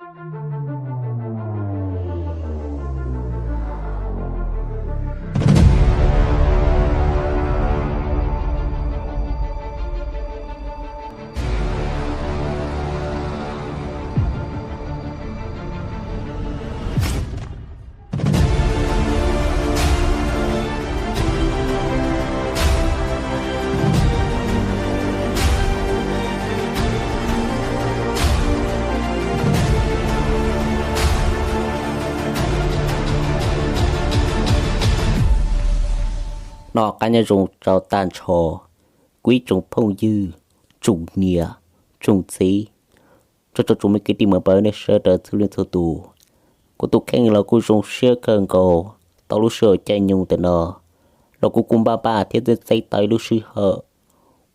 Noj qab nyob zoo rau tag nrho kuv ib tsoom phooj ywg, tsoom niam, tsoom txiv, tsoom tsoom me kwv tij muam pawg nej sawv daws txhua leej txhua tus. Kuv tus kheej los kuj zoo siab kawg nkaus tau lub sij hawm caij nyoog ntawm no los kuv kuj npaj npaj thiab txeeb txeeb tau ib lub sij hawm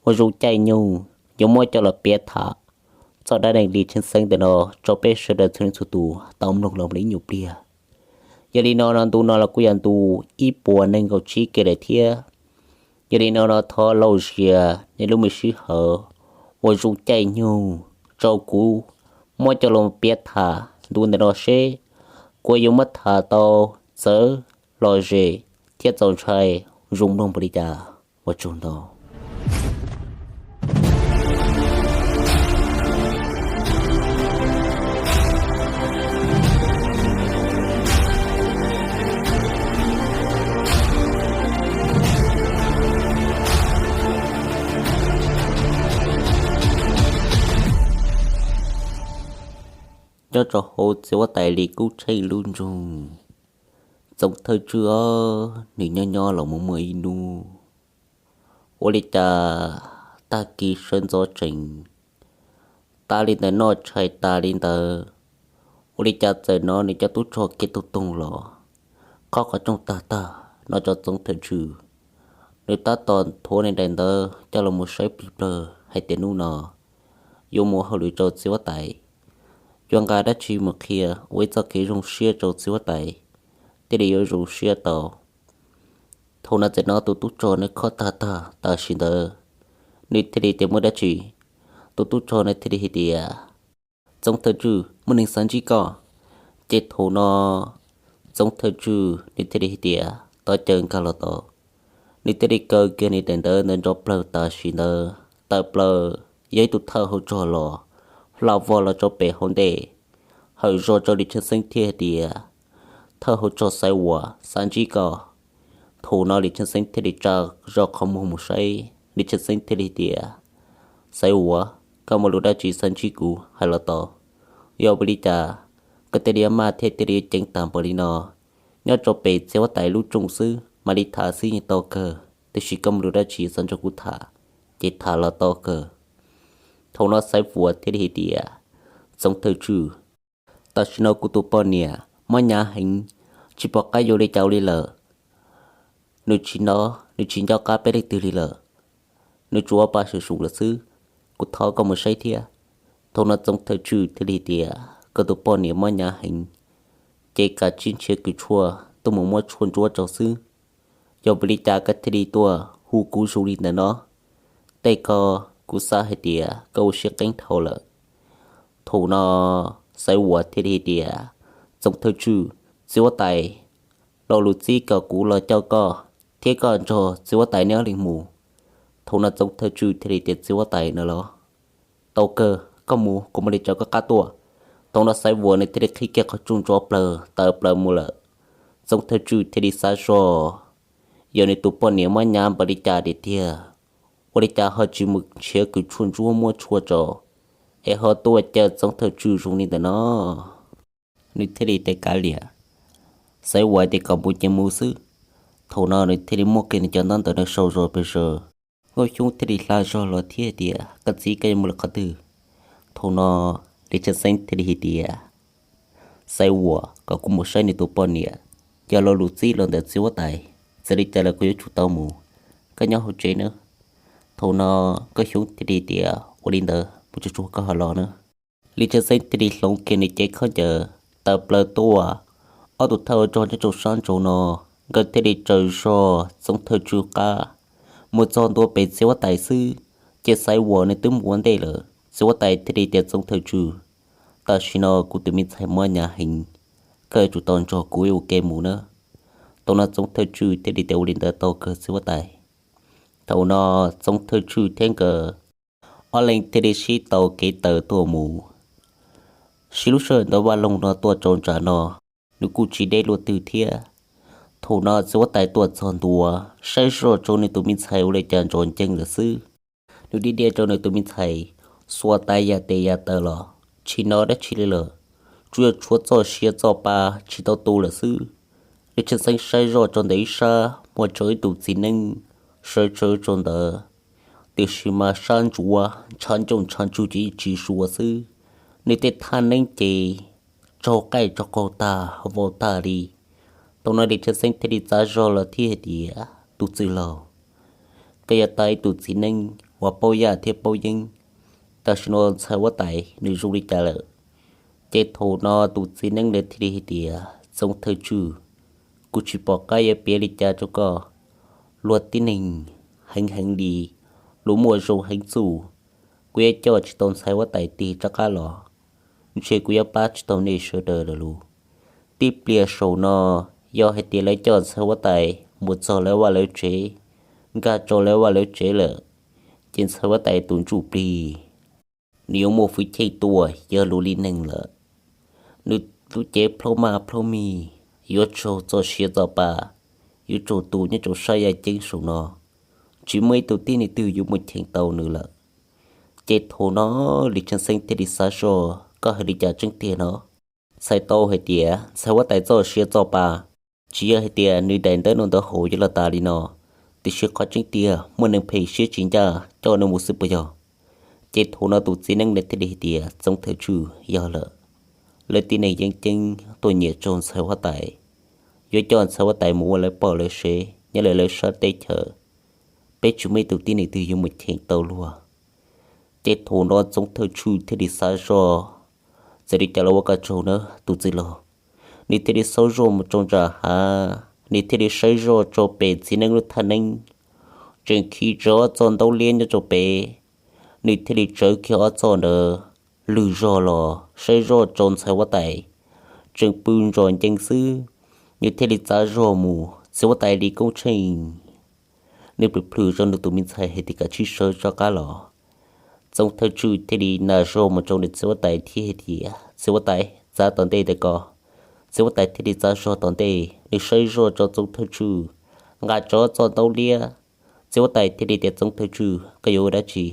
uas zoo caij nyoog yuav muab coj los piav tham txog dab neeg Lis Tsheej Xeeb ntawm no rau peb sawv daws txhua leej txhua tus tau mloog los li nyuam pliag. Yog li no no ntu no los kuj yog ntu ib puas nees nkaum tsib kiag lawm thiab. Yog li no no thov lauj zias nej lub me sij hawm uas zoo caij nyoog rau kuv muab coj los piav tham ntu ntawm no seb kuv yuav muab tham tau txawv lom zem thiab txaus ntshai zoo mloog npaum li cas. Ua tsaug ntau. Nyob rau hauv txiv huab tais Lis Kub Tsheej lub nroog, Txoov Thawj Tswj os, nws nyob nyob los mus muaj ib hnub, ua li cas tag kis sawv ntxov tsees, tas li ntawd noj tshais tas li ntawd, ua li cas txawm hnov nws cov tub rog kiag toog toog los, khob qhov rooj tag tag no rau Txoov Thawj Tswj. Nws tab tom thuav nws daim ntawv coj los mus saib plig plawg hais tias hnub no yuav mus hauj lwm rau txiv huab tais, yuav nqa dab tsi mus qhia ua ib txoj kev zoo siab rau txiv huab tais, thiaj li yuav zoo siab tau. Thaum no txawm hnov tus tub rog no khob tag tag tam sim ntawd, nws thiaj li tias muaj dab tsi. Tus tub rog no thiaj li hais tias, Txoov Thawj Tswj, muaj neeg xav ntsib koj. Ces thaum no Txoov Thawj Tswj nws thiaj li hais tias, Tos caw nkag los tau. Nws thiaj li kaw kiag nws daim ntawv ntawd nrov plawg tam sim ntawd, tawm plaws yog ib tug thawj hauv rog los, hla vog los rau pem hauv ntej, hawm zog rau Lis Tsheej Xeeb thiab hais tias, Thawj hauv rog Xaiv Uas xav ntsib koj. Thaum no Lis Tsheej Xeeb thiaj li tsa zog qhov muag mus saib, Lis Tsheej Xeeb thiaj li hais tias, Xaiv Uas, koj muaj lus dab tsi xav ntsib kuv hais los tau. Yog vim li cas koj thiaj li maj thiab thiaj li ceev tag npaum li no? Nyob rau pem txiv huab tais lub rooj xwb mam li tham xwb yeej tau kawg, tiam sis koj muaj lus dab tsi xav nrog kuv tham, ces tham los tau kawg. Thaum no Xaiv Uas thiaj li hais tias, Txoov Thawj Tswj, tam sim no kuv tus poj niam mob hnyav heev, tsis pom qab yuav ua li cas li lawm. Nws tsis hnov, nws tsis nco qab peb leej twg li lawm. Nws tsuas ua pa sum sum lawm xwb. Kuv thov koj mus saib thiab. Thaum no Txoov Thawj Tswj thiaj li hais tias, Koj tus poj niam mob hnyav heev, ces kav tsij nrhiav kws tshuaj tuaj mus muab tshuaj ntsuab rau xwb. Yog vim li cas koj thiaj li tuaj hu kuv zoo li ntawm no? Tej ko kuv xav hais tias koj ua siab qeeb dhau lawm. Thaum no Xaiv Uas thiaj li hais tias, Txoov Thawj Tswj, txiv huab tais lo lus txib kom kuv los coj koj thiab koj nrog txiv huab tais neb ob leeg mus. Thaum no Txoov Thawj Tswj thiaj li tias, Txiv huab tais no los tau kawg, koj mus kuv mam li raws koj qab tuaj. Thaum no Xaiv Uas nws thiaj li qhib kiag qhov rooj ntsuav plaws tawm plaws mus lawm. Txoov Thawj Tswj thiaj li xav zog, yog nws tus poj niam mob hnyav npaum li cas tiag tiag, ua li cas ho tsis mus nrhiav kws tshuaj ntsuab muab tshuaj rau, es ho tuaj caw Txoov Thawj Tswj zoo li ntawm no? Nws thiaj li teb kav liam, Xaiv Uas tias kom mus ces mus xwb. Thaum no nws thiaj li muab kiag nws cov ntaub ntawv no sau zog pes zaws. Nkauj Xyoob thiaj li hla zog los thiab tias, Koj txiv, koj yuav mus lawm qhov twg? Thaum no Lis Tsheej Xeeb thiaj li hais tias, Xaiv Uas kom kuv mus saib nws tus poj niam, yog lo lus txib los ntawm txiv huab tais, txawm li cas los kuv yuav tsum tau mus. Koj nyob hauv tsev nawb. Thaum no Nkauj Xyoob thiaj li tias, Ua li ntawd mus tsuag tsuag koj ho los nawb. Lis Tsheej Xeeb thiaj li hloov kiag nws cev khaub ncaws tawm plaws tuaj. Ob tug thawj ua rog nyob rau sab nraud no, nkawd thiaj li raws zog Txoov Thawj Tswj qab mus txog ntua pem txiv huab tais xwb, ces Xaiv Uas nws twb mus ua ntej lawm. Txiv huab tais thiaj li tias, Txoov Thawj Tswj, Tam sim no kuv tus me ntxhais mob hnyav heev, koj yuav tsum tau nrog kuv ua ke mus na. Thaum no Txoov Thawj Tswj thiaj li tias ua li ntawd tau kawg txiv huab tais. Thaum no Txoov Thawj Tswj thiab nkawd ob leeg thiaj li sib tau kev taw tuaj mus. Sib lub sij hawm ntawd vaj loog no tuaj rau nram no, nws kuj tsis deb luaj twg thiab. Thaum no txiv huab tais tuaj txog ntua, saib zoj rau nws tus me ntxhais ua li cas nrov ncees lawm xwb. Nws dhia dhia rau nws tus me ntxhais, xuas tais ya tes ya taw los tsis hnov dab tsi li lawm, tsuas yog tshuav txoj sia txoj pa tsis tau tu lawm xwb. Lis Tsheej Xeeb saib zoj rau ntawm ib sab muaj tsawv ib tus txiv neeb sawv tsawv rau ntawd, tiam sis mas sab ntsuav ntshav ncauj ntshav ntsug ces yeej tsis zuav xwb. Nws tej thaj neeb ces raug qaij raug qaug tag vau tag li. Thaum no Lis Tsheej Xeeb thiaj li txav zog los thiab hais tias, Tus txwj laug, koj yog tau ib tus txiv neeb uas paub yaj thiab paub yeeb, tam sim no ntxhais huab tais nws zoo li cas lawm? Ces thaum no tus txiv neeb ntawd thiaj li hais tias, Txoov Thawj Tswj, kuv tsis pom qab yuav piav li cas rau koj. Luag tib neeg heev heev li, luag muaj zoo heev txuj, kuv yuav coj tsis tau ntxhais huab tais tig rov qab los, ntshe kuv yuav pab tsis tau nej sawv daws lawm lauj. Tib pliag saum no, yog hais tias lawv coj ntxhais huab tais mus txog lawv vaj lawv tsev, nkag rau lawv vaj lawv tsev lawm, ces ntxhais huab tais tus ntsuj plig nws yuav muaj hwj chim tuaj yog luag li neeg lawm. Nws lub cev plhaub maj plhaub mig, yuav raug txoj sia txoj pa, yuav raug tu nyob rau sab yaj ceeb saum no, tsis muaj ib tug tib neeg twg yuav mus cheem tau nws lawm. Ces thaum no Lis Tsheej Xeeb thiaj li xav zoj, Koj hais li cas tseeb tiag no? Txhais tau hais tias ntxhais huab tais txoj sia txoj pa, tsis yog hais tias nws daim ntawv no ntawv haus yuav los tas li no, tiam sis qhov tseeb tiag muaj neeg phem siab tsis ncaj coj nws mus xwb puas yog? Ces thaum no tus txiv neeb ntawd thiaj li hais tias, Txoov Thawj Tswj, yog lawm. Lawv tib neeg yeeb ceeb tuaj nyiam rau ntxhais huab tais, yuav coj ntxhais huab tais mus ua lawv poj lawv sev nyob lawv sab teb chaws. Peb tsis muaj ib tug tib neeg twg yuav mus cheem tau luag. Ces thaum no Txoov Thawj Tswj thiaj li xav zoj, Txawm li cas los ua koj tsaug nawb tus txwj laug. Nws thiaj li xauj zoj mus rau nram hav, nws thiaj li saib zoj rau pem txiv neeb lub thaj neeb, tseem khi tsawv ob txoj ntaub liab nyob rau pem. Nws thiaj li tsawv kiag ob txoj ntawd lwg zog los saib zoj rau ntxhais huab tais tseem pw nrov ncees xwb. Nws thiaj li txav zog mus, txiv huab tais Lis Koob Tsheej, nws plhws plhws rau nws tus me ntxhais hais tias, Kav tsij sawv rov qab los. Txoov Thawj Tswj thiaj li nas zog mus rau nws txiv huab tais thiab hais tias, Txiv huab tais, txav tom ntej ntawm ko. Txiv huab tais thiaj li txav zog tom ntej, nws saib zoj rau Txoov Thawj Tswj nqa tsawv txoj ntaub liab. Txiv huab tais thiaj li tias, Txoov Thawj Tswj, koj yuav ua dab tsi?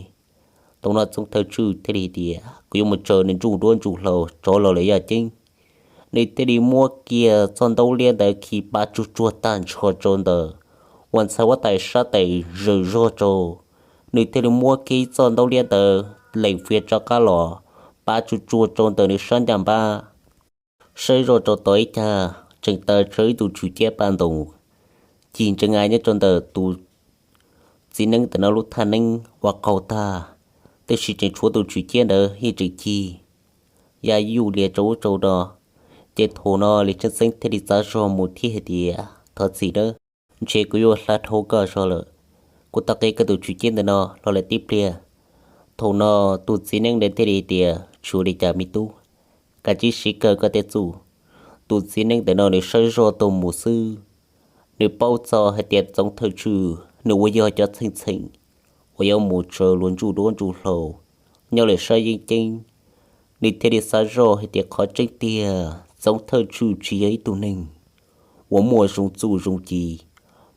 Thaum no Txoov Thawj Tswj thiaj li hais tias, Kuv yuav mus tsaws nws ntsuj duab ntsuj hlauv rov los lawm yaj ceeb. Nws thiaj li muab kiag txoj ntaub liab ntawd khi pab tsuj tsuag tag nrho rau ntawm uas ntxhais huab tais sab tes zawm zog rau. Nws thiaj li muab kiag ib txoj ntaub liab ntawd lees fiav rov qab los pab tsuj tsuag rau ntawm nws sab ncaj npab. Saib zoj rau tom ib cag tseem taw tsawv ib tug tswm ciab paj ntoos cig ntsees nyob rau ntawm tus txiv neeb ntawm no lub thaj neeb uas qaug tag, tiam sis tseem tshuav tus tswm ciab ntawd yeej tseem cig ya yuj lias rau ub rau no. Ces thaum no Lis Tsheej Xeeb thiaj li txav zog mus thiab hais tias, Thov txim nawb, ntshe kuv yuav hla dhau koj zog lawm. Kuv tau qhib koj tus tswm ciab ntawm no los lawm tib pliag. Thaum no tus txiv neeb ntawd thiaj li tias, Tsis ua li cas me tub, kav tsij siv kawg koj tej txuj. Tus txiv neeb ntawm no nws saib zoj tuaj mus xwb, nws paub txog hais tias Txoov Thawj Tswj nws uas yog cov txheej txheem uas yuav mus tsaws luag ntsuj duab ntsuj hlauv nyob lawm sab yeeb ceeb. Nws thiaj li xav zoj hais tias qhov tseeb tiag Txoov Thawj Tswj tsis yog ib tug neeg uas muaj zoo txuj zoo ci,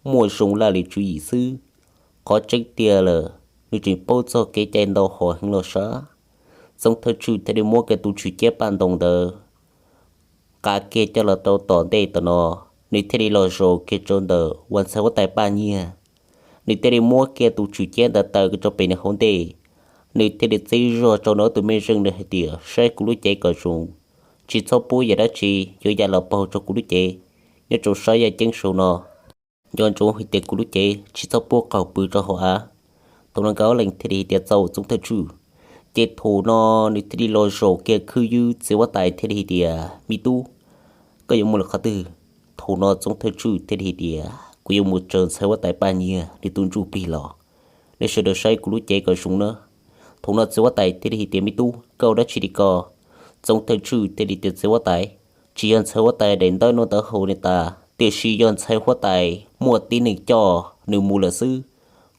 muaj zoo laj lim tswv yim xwb. Qhov tseeb tiag lawm, nws tseem paub txog kev cai ntau hom heev los sav. Txoov Thawj Tswj thiaj li muab kiag tus tswm ciab paj ntoos ntawd nqa kiag coj los rau tom ntej tom no, nws thiaj li los zaum kiag rau ntawm uas ntxhais huab tais Paj Nyiag. Nws thiaj li muab kiag tus tswm ciab ntawd taw kiag rau pem nws hauv ntej. Nws thiaj li txib zog rau nws ob tug mej zeej nws hais tias, Saib kuv lub cev kom zoo, tsis txhob pub yam dab tsi yuav ya los paug rau kuv lub cev nyob rau sab yaj ceeb saum no. Nco ntsoov hais tias kuv lub cev tsis txhob pub qaug pw rau hauv av. Thaum no nkawd ob leeg thiaj li hais tias, Txaus Txoov Thawj Tswj. Ces thaum no nws thiaj li los zaum kiag khwb ywb txiv huab tais thiaj li hais tias, Me tub, koj yuav mus lawm qhov twg? Thaum no Txoov Thawj Tswj thiaj li hais tias, Kuv yuav mus tsaws ntxhais huab tais Paj Nyiag nws tus ntsuj plig los, nej sawv daws saib kuv lub cev kom zoo na. Thaum no txiv huab tais thiaj li hais tias, Me tub, koj ua dab tsi li ko? Txoov Thawj Tswj thiaj li tias, Txiv huab tais, tsis yog ntxhais huab tais daim ntawv noj ntawv haus li tas, tiam sis yog ntxhais huab tais muaj tib neeg coj nws mus lawm xwb.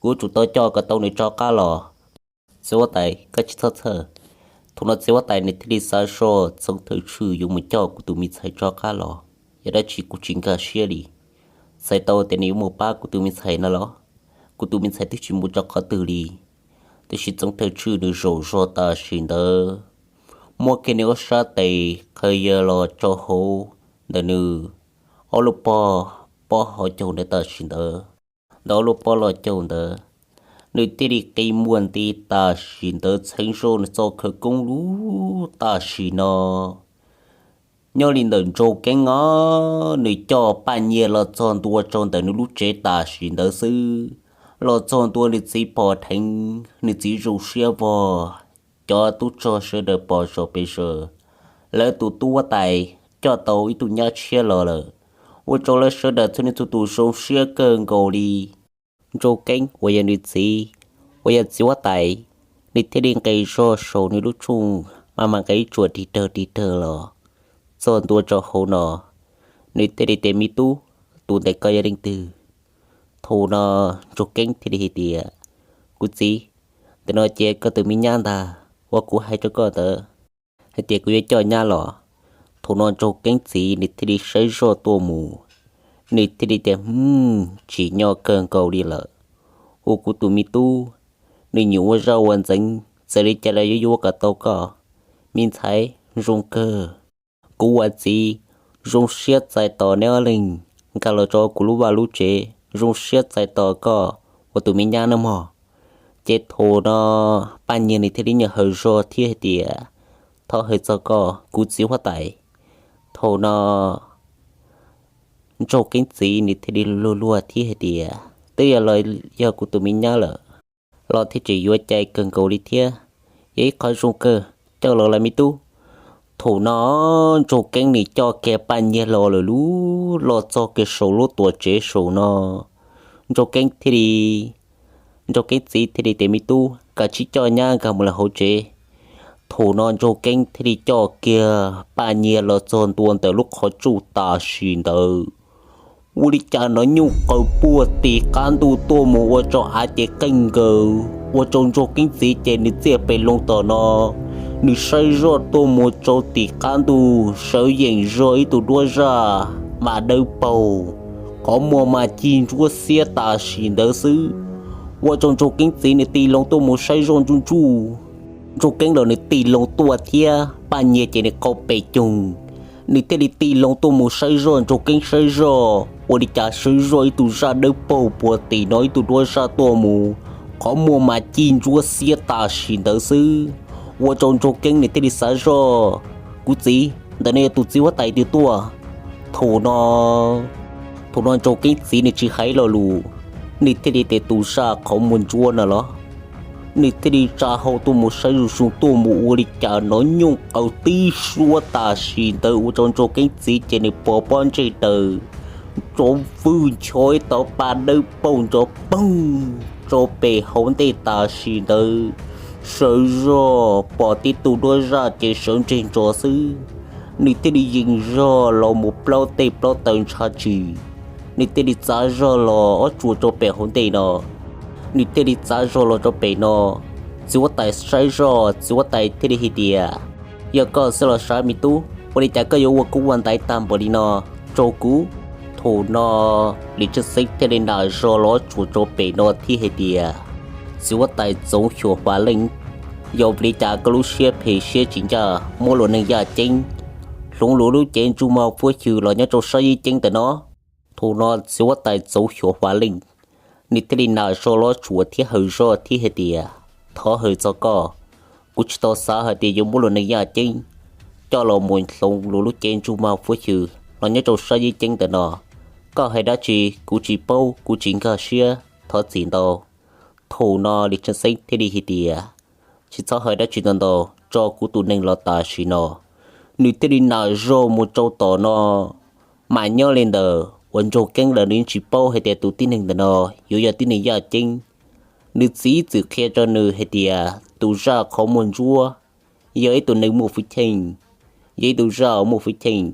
Kuv yuav tsum tau coj kom tau nws rov qab los. Txiv huab tais, koj tsis txhob txhawj. Thaum no txiv huab tais nws thiaj li xav zoj Txoov Thawj Tswj yuav mus coj kuv tus me ntxhais rov qab los, yog dab tsi kuv tsis nkag siab li. Txhais tau tias nws yuav mus pab kuv tus me ntxhais no los? Kuv tus me ntxhais twb tsis mus rau qhov twg li. Tiam sis Txoov Thawj Tswj nws zaum zog tam sim ntawd, muab kiag nws ob sab tes qhaws ya los rau hauv ntawm nws ob lub pob, pob hauv caug ntawd tam sim ntawd. Ntawm ob lub pob los caug ntawd, nws thiaj li qi muag nti tam sim ntawd, txheeb zoj nws txoj khawv koob lub tam sim no. Nyob li ntawm Nraug Keeb os, nws coj Paj Nyiag los txog ntua rau ntawm nws lub tsev tam sim ntawd xwb, los txog ntua nws txiv pom dheev, nws txiv zoo siab vog. Cov tub rog sawv daws pom zom pes zaws, lawv tus tub huab tais coj tau ib tug nyab tshiab los lawm, ua rau lawv sawv daws txhua leej txhua tus zoo siab kawg nkaus li. Nraug Keeb uas yog nws txiv, uas yog txiv huab tais, nws thiaj li nqes zog saum nws lub tshooj, mas mas nqes ib tsuam dig dawg dig dawg los txog ntua rau hauv no. Nws thiaj li tias, Me tub, tus ntawm koj yog leej twg? Thaum no Nraug Keeb thiaj li hais tias, Kuv txiv, ntawm no ces koj tus me nyab ntag uas kuv hais rau koj ntawd hais tias kuv yuav coj nyab los. Thaum no Nraug Keeb txiv nws thiaj li saib zoj tuaj mus, nws thiaj li tias, Hwm, tsim nyog kawg nkaus li lawm. Ua kuv tus me tub, nws nyuam ua zaj ua ntxeev, txawm li cas los yuav yuav kom tau koj. Me ntxhais, zoo kawg. Kuv ua txiv zoo siab txais tos neb ob leeg nkag los rau kuv lub vaj lub tsev, zoo siab txais tos koj ua tus me nyab nawb mog. Ces thaum no Paj Nyiag nws thiaj li nyiam hawm zog thiab hais tias, Thov hawm txog koj kuv txiv huab tais. Thaum no Nraug Keeb txiv nws thiaj li luag luag thiab hais tias, Twb yog los yog kuv tus me nyab lawm los thiaj tseem yuav cai kawg nkaus li thiab. Yog ib qho zoo kawg, coj los lawm me tub. Thaum no Nraug Keeb nws coj kiag Paj Nyiag los lawm lub los txog kiag saum lub tuam tsev saum no. Nraug Keeb thiaj li, Nraug Keeb txiv thiaj li tias, Me tub, kav tsij coj nyab nkag mus lawm hauv tsev. Thaum no Nraug Keeb thiaj li coj kiag Paj Nyiag los txog ntua ntawm lub qhov tsuj tam sim ntawd, ua li cas hnov nyuj qaws puag tim qab ntuj tuaj mus ua rau av ces qeej nkaws, ua rau Nraug Keeb txiv ces nws txiaj pem loo tom no. Nws saib zoj tuaj mus rau tim qab ntuj sawv yeem zog ib tug duab zaj mas dawb paug, qhov muag mas cig ntsuab xiab tam sim ntawd xwb. Ua rau Nraug Keeb txiv nws tig loo tuaj mus saib zoj ntsuj ntsuj. Nraug Keeb los nws tig loo tuaj thiab, Paj Nyiag ces nws qaug pes coog, nws thiaj li tig loo tuaj mus saib zoj. Nraug Keeb saib zoj ua li cas saib zoj ib tug zaj dawb paug puag tim no ib tug duab zaj tuaj mus, qhov muag mas cig ntsuab xiab tam sim ntawd xwb. Ua rau Nraug Keeb nws thiaj li xav zoj, Kuv txiv, ntawm no yog tus txiv huab tais twg tuaj? Thaum no, thaum no Nraug Keeb txiv nws tsis hais lo lus, nws thiaj li tias, Tus zaj qhov muag ntsuab no los? Nws thiaj li tsa hau tuaj mus saib zoo zoo tuaj mus ua li cas hnov nyuj qaws tib suab tam sim ntawd ua rau Nraug Keeb txiv ces nws pos pob ntseg daws, tsov vwj ncho ib tauv pa dawb paug nrov poog rau pem hauv ntej tam sim ntawd. Sawv zoj pom tib tug duab zaj ces sawv ntseg nrov xwb. Nws thiaj li yeej zog los mus plaub tej plaub taw ntshav tshis, nws thiaj li txav zog los ob tsuas rau pem hauv ntej no. Nws thiaj li txav zog los rau pem no. Txiv huab tais saib zoj, txiv huab tais thiaj li hais tias, Yog koj xwb los sav me tub, ua li cas koj yuav ua kub ua ntaiv tag npaum li no rau kuv? Thaum no Lis Tsheej Xeeb thiaj li nam zog los ob tsuas rau pem no thiab hais tias, Txiv huab tais Txoov Xyuas Huas Leej, yog vim li cas koj lub siab phem siab tsis ncaj muab luag neeg yaj ceeb, hloov luag lub cev ntsuj mog fuab xyw los nyob rau sab yib ceeb ntawm no? Thaum no txiv huab tais Txoov Xyuas Huas Leej, nws thiaj li nam zog los ob tsuas thiab hawm zog thiab hais tias, Thov hawm txog koj, kuv tsis tau xav hais tias yuav muab luag neeg yaj ceeb coj los mus hloov luag lub cev ntsuj mog fuab xyw los nyob rau sab yib ceeb ntawm no. Koj hais dab tsi kuv tsis paub, kuv tsis nkag siab, thov txim ntau. Thaum no Lis Tsheej Xeeb thiaj li hais tias, Tsis txhob hais dab tsi ntau ntau, tso kuv tus neeg los tam sim no. Nws thiaj li nam zog mus rau tom no, mas nyob li ntawd uas Nraug Keeb lawv nws tsis paub hais tias tus tib neeg ntawm no yuav yog tib neeg yaj ceeb. Nws txiv txawm qhia rau nws hais tias tus zaj qhov muag ntsuab yog ib tug neeg muaj hwj chim, Yog ib tug zaj uas muaj hwj chim,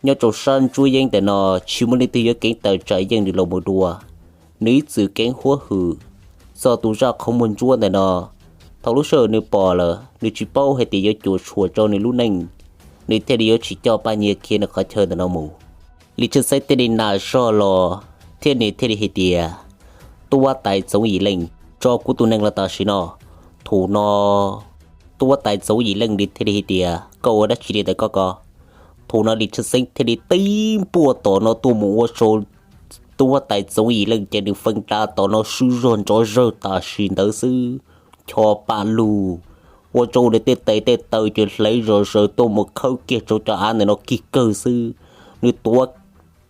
nyob rau sab ntsuab yeeb ntawm no tsis muaj leej twg yuav keev tawm tsam yeej nws los mus dua. Nws ib txwm keev huab hwm txog tus zaj qhov muag ntsuab ntawm no. Thaum lub sij hawm nws pom lawm, nws tsis paub hais tias yuav cuam tshuam rau nws lub neej, nws thiaj li yuav tsis coj Paj Nyiag khiav nws qhov chaw ntawm no mus. Lis Tshwj Xeeb thiaj li nam zog los thiab nws thiaj li hais tias, Tub huab tais Txoov Yim Leej, tso kuv tus neeg los tam sim no. Thaum no tub huab tais Txoov Yim Leej nws thiaj li hais tias, Koj ua dab tsi li ntawd koj ko? Thaum no Lis Tshwj Xeeb thiaj li tib npuaj tom no tuaj mus ua rau tub huab tais Txoov Yim Leej ces nws feeb da tom no swb zog nrov zawg tam sim ntawd xwb. Cho pam lug, ua rau nws tej tes tej taw ces hlawv zom zaws tuaj mus khawb kiag rau cov av ntawm no kiag kawg xwb. Nws tuav,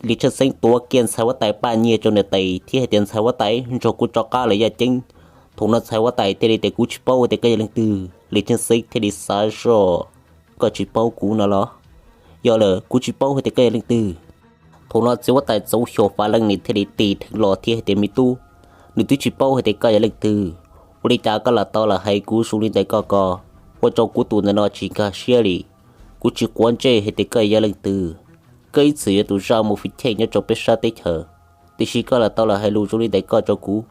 Lis Tshwj Xeeb tuav kiag ntxhais huab tais Paj Nyiag rau nws tes thiab hais tias, Ntxhais huab tais, nrog kuv rov qab lawm yaj ceeb. Thaum no ntxhais huab tais thiaj li tias, Kuv tsis paub tias koj yog leej twg. Lis Tshwj Xeeb thiaj li xav zoj, Koj tsis paub kuv no los? Yog lawm, kuv tsis paub hais tias koj yog leej twg. Thaum no txiv huab tais Txoov Xyuas Fas Leej nws thiaj li tig dheev los thiab hais tias, Me tub, nws twb tsis paub hais tias koj yog leej twg, ua li cas koj lam tau los hais kuv zoo li ntawd koj ko? Ua rau kuv tus ntawm no tsis nkag siab li. Kuv tsis quav ntsej hais tias koj yog leej twg. Koj ib txwm yog tus zaj muaj hwj chim nyob rau peb sab teb chaws, tiam sis koj lam tau los hais lus zoo li ntawd koj rau kuv.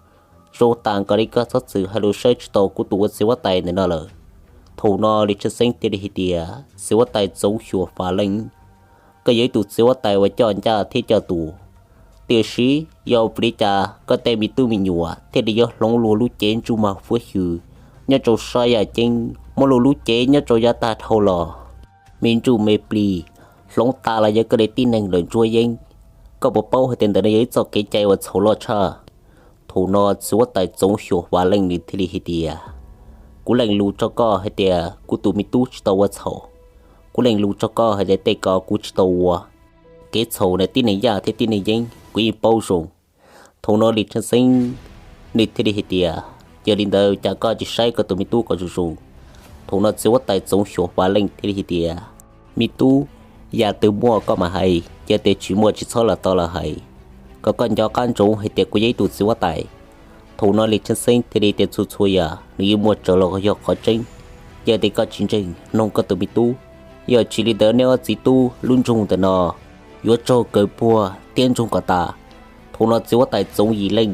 Zoo tas nkaus li koj txhob txwm hais lus saib tsis taus kuv tus ua txiv huab tais ntawm no lawm. Thaum no Lis Tshwj Xeeb thiaj li hais tias, Txiv huab tais Txoov Xyuas Fas Leej, koj yog ib tug txiv huab tais uas coj ncaj thiab coj tus, tiam sis yog vim li cas koj tej me tub me nyuam thiaj li yuav hloov luag lub cev ntsuj mag huab xyw nyob rau sab yaj ceeb, muab luag lub cev nyob rau yav tag dhau los me ntsuj me plig, hloov tas los yog koj li tib neeg lawm ntsuab yeeb. Koj puas paub hais tias ntawm no yog ib txoj kev cai uas txhaum loj tshaj? Thaum no txiv huab tais Txoov Xyuas Fas Leej nws thiaj li hais tias, Kuv lees lus rau koj hais tias kuv tus me tub tsis tau ua txhaum. Kuv lees lus rau koj hais tias tej ko kuv tsis tau ua. Kev txhaum ntawm tib neeg yaj thiab tib neeg yeeb kuv yeej paub zoo. Thaum no Lis Tshwj Xeeb nws thiaj li hais tias, Yog li ntawd cas koj tsis saib koj tus me tub kom zoo zoo? Thaum no txiv huab tais Txoov Xyuas Fas Leej thiaj li hais tias, Me tub, yam twg muaj koj mam hais, yog tias tsis muaj tsis txhob lam tau los hais. Kom koj nco qab ntsoov hais tias kuv yog ib tug txiv huab tais. Thaum no Lis Tshwj Xeeb thiaj li tias, Txhua txhua yam nws yeej muaj raws los yog qhov tseeb. Yog tias koj tsis ntseeg, noog koj tus me tub. Yog tsis li ntawd neb ob txiv tub lub nroog ntawm no yuav raug kaw puag thiab ntsoog kom tas. Thaum no txiv huab tais Txoov Yim Leej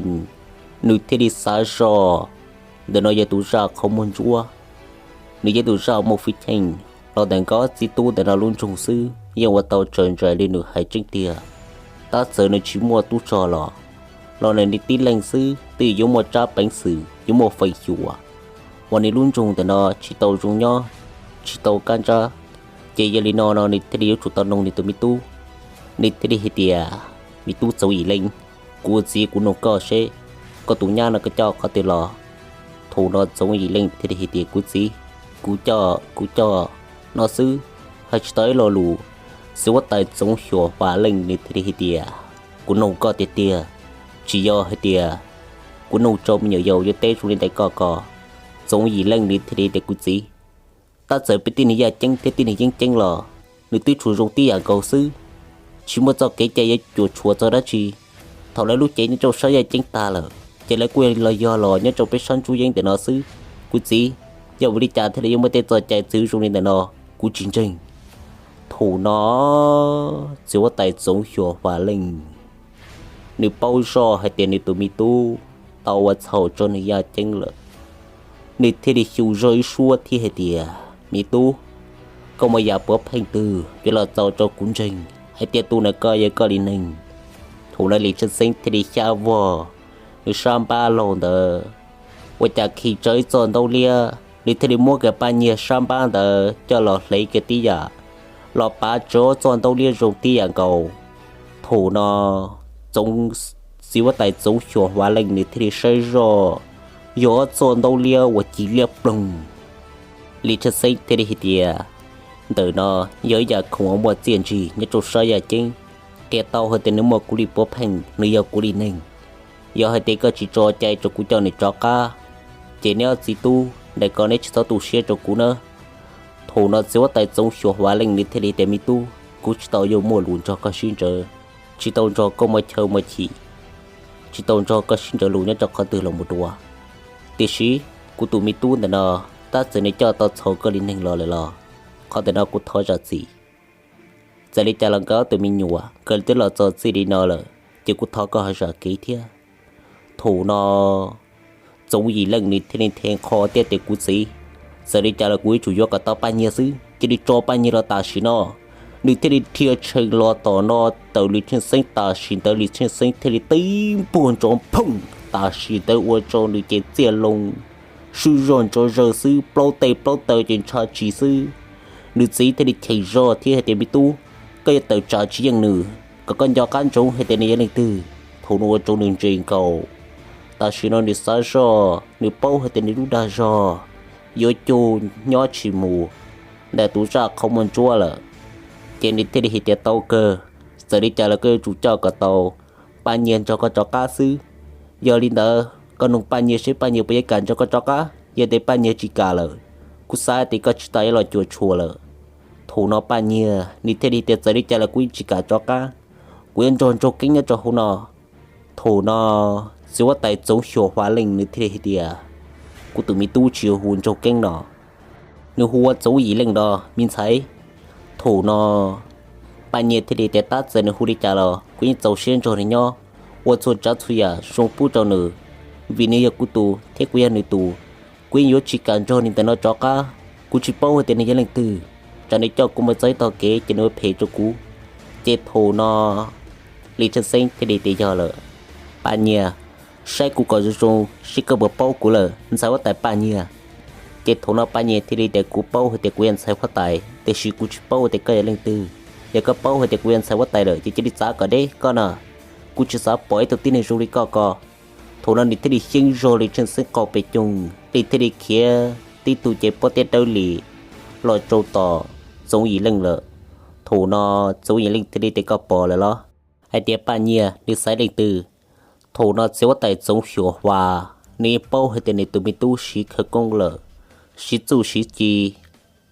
nws thiaj li xav zoj, ntawm no yog tus zaj qhov muag ntsuab, nws yog tus zaj muaj hwj chim. Los ntawm nkawd ob txiv tub ntawm no lub nroog xwb yeej ua tau raws nraim li nws hais tseeb tiag. Tab txawm nws tsis muaj tub rog los, los nws tib leeg xwb twb yuav muaj tsab peev xwm, yuav muaj feem xyuam uas nws lub nroog ntawm no tsis tau zoo nyob, tsis tau kaj ntsab. Ces yog li no no nws thiaj li yuav tsum tau noog nws tus me tub. Nws thiaj li hais tias, Me tub Txoov Yim Leej, kuv ua txiv kuv noog koj seb, koj tus nyab no koj coj qhov twg los? Thaum no Txoov Yim Leej thiaj li hais tias, Kuv txiv, kuv coj, kuv coj no xwb, hais tsis tau ib lo lus. Txiv huab tais Txoov Xyuas Fas Leej nws thiaj li hais tias, Kuv noog koj tiag tiag, tsis yog hais tias kuv noog rau me nyuam yaus yuav teb zoo li ntawd koj ko. Txoov Yim Leej nws thiaj li tias, Kuv txiv, tab txawm peb tib neeg yaj ceeb thiab tib neeg yeeb ceeb los nws twb tshuav zoo tib yam nkaus xwb, tsis muaj txoj kev cai yuav cuam tshuam txog dab tsi. Thaum lawv lub cev nyob rau sab yaj ceeb tag lawm ces lawv kuj los yog los nyob rau peb sab ntsuab yeeb ntawm no xwb. Kuv txiv, yog vim li cas thiaj li yuav muaj tej txoj cai txwv zoo li ntawm no? Kuv tsis ntseeg. Thaum no txiv huab tais Txoov Xyuas Fas Leej nws paub zoj hais tias nws tus me tub tau ua txhaum rau nws yaj ceeb lawm. Nws thiaj li xyu zog ib suab thiab hais tias, Me tub, koj muaj yam puav pheej twg yuav los txaus rau kuv ntseeg hais tias tus ntawm ko yog koj li neeg? Thaum no Lis Tshwj Xeeb thiaj li xyab vog nws sab npab laug ntawd, ua cas khi tsawv ib txoj ntaub liab, nws thiaj li muab kiag Paj Nyiag sab npab ntawd coj los hle kiag tib yam, los pav tsawv txoj ntaub liab zoo tib yam nkaus. Thaum no Txoov, txiv huab tais Txoov Xyuas Fas Leej nws thiaj li saib zoj, yog ob txoj ntaub liab uas ci liab ploog. Lis Tshwj Xeeb thiaj li hais tias, Ntawm no yog ib yam khoom uas muaj txiaj ntsig nyob rau sab yaj ceeb, qhia tau hais tias nws muaj kuv li puav pheej, nws yog kuv li neeg. Yog hais tias koj tsis tso cai rau kuv coj nws rov qab, ces neb ob txiv tub ntawm ko neb tsis txhob tu siab rau kuv nawb. Thaum no txiv huab tais Txoov Xyuas Fas Leej nws thiaj li tias, Me tub, kuv tsis tau yuav muaj lus nrog koj sib ntsawv, tsis tau nrog koj muaj chaw muaj chim, tsis tau nrog koj sib ntsawv lus nyob rau qhov twg los mus dua. Tiam sis kuv tus me tub ntawm no, tab txawm nws coj tau txhaum koj li neeg los lawm los, qhov ntawm no kuv thov zam txim. Txawm li cas los nkawd ob tug me nyuam nkawd twb los txog txij li no lawm, ces kuv thov koj ho zam kev thiab. Thaum no Txoov Yim Leej nws thiaj li nthe qho thiab tias, kuv txiv, txawm li cas los kuv yuav tsum yuav kom tau Paj Nyiag xwb, cia li tso Paj Nyiag los tam sim no. Nws thiaj li dhia tshee los tom no raws Lis Tsheej Xeeb tam sim ntawd, Lis Tsheej Xeeb thiaj li tib npuaj nrov phooj tam sim ntawd ua rau nws ces txiaj loo swb zog ntso zawg xwb, plaub tes plaub taw ces ntsha tsis xwb. Nws txiv thiaj li cheem zog thiab hais tias, me tub, koj yuav tawm tsam tsis yeej nws, kom koj nco qab ntsoov hais tias nws yog leej twg. Thaum no ua rau nws ntse nkaus. Tam sim no nws xav zog, nws paub hais tias nws lub dag zog yuav cug nyob tsis mus ntawm tus zaj qhov muag ntsuab lawm, ces nws thiaj li hais tias, tau kawg, txawm li cas los koj yuav tsum coj kom tau Paj Nyiag nrog koj rov qab xwb. Yog li ntawd koj nug Paj Nyiag seb Paj Nyiag puas yuav kam nrog koj rov qab. Yog tias Paj Nyiag tsis kam lawm, kuv xav tias koj tsis tas yuav los cuam tshuam lawm. Thaum no Paj Nyiag nws thiaj li tias, txawm li cas los kuv yeej tsis kam rov qab, kuv yuav nrog Ntsaug Keeb nyob rau hauv no. Thaum no txiv huab tais Txoov Xyuam Huav Leej nws thiaj li hais tias, kuv tus me tub tsis yog hu Ntsaug Keeb no, nws hu ua Txoov Yim Leej no me ntxhais. Thaum no Paj Nyiag thiaj li tias, tab txawm nws hu li cas los kuv yeej txaus siab nrog nws nyob ua txhua tsav txhua yam zoo pub rau nws, vim nws yog kuv tus thiab kuv yog nws tus. Kuv yeej yuav tsis kam nrog nws ntawm no rov qab. Kuv tsis paub hais tias nws yog leej twg, tsam nws coj kuv mus txog ib tog kev ces nws ua phem rau kuv. Ces thaum no Lis Tsheej Xeeb thiaj li tias, yog lawm, Paj Nyiag, saib kuv kom zoo zoo seb koj puas paub kuv lawm, ntxhais huab tais Paj Nyiag. Ces thaum no Paj Nyiag thiaj li tias, kuv paub hais tias kuv yog ntxhais huab tais, tiam sis kuv tsis paub hais tias koj yog leej twg. Yog koj paub hais tias kuv yog ntxhais huab tais lawm ces cia li txav kom deb koj na. Kuv tsis xav pom ib tug tib neeg zoo li koj ko. Thaum no nws thiaj li xyeeb zog Lis Tsheej Xeeb qau pes coog, nws thiaj li khiav tib tug cev pob tiab dawb li los rau tom Txoov Yim Leej lawm. Thaum no Txoov Yim Leej thiaj li tias, koj pom lawm los hais tias Paj Nyiag nws xaiv leej twg? Thaum no txiv huab tais Txoov Xyuam Huav nws yeej paub hais tias nws tus me tub siv khawv koob lawm, siv txuj siv ci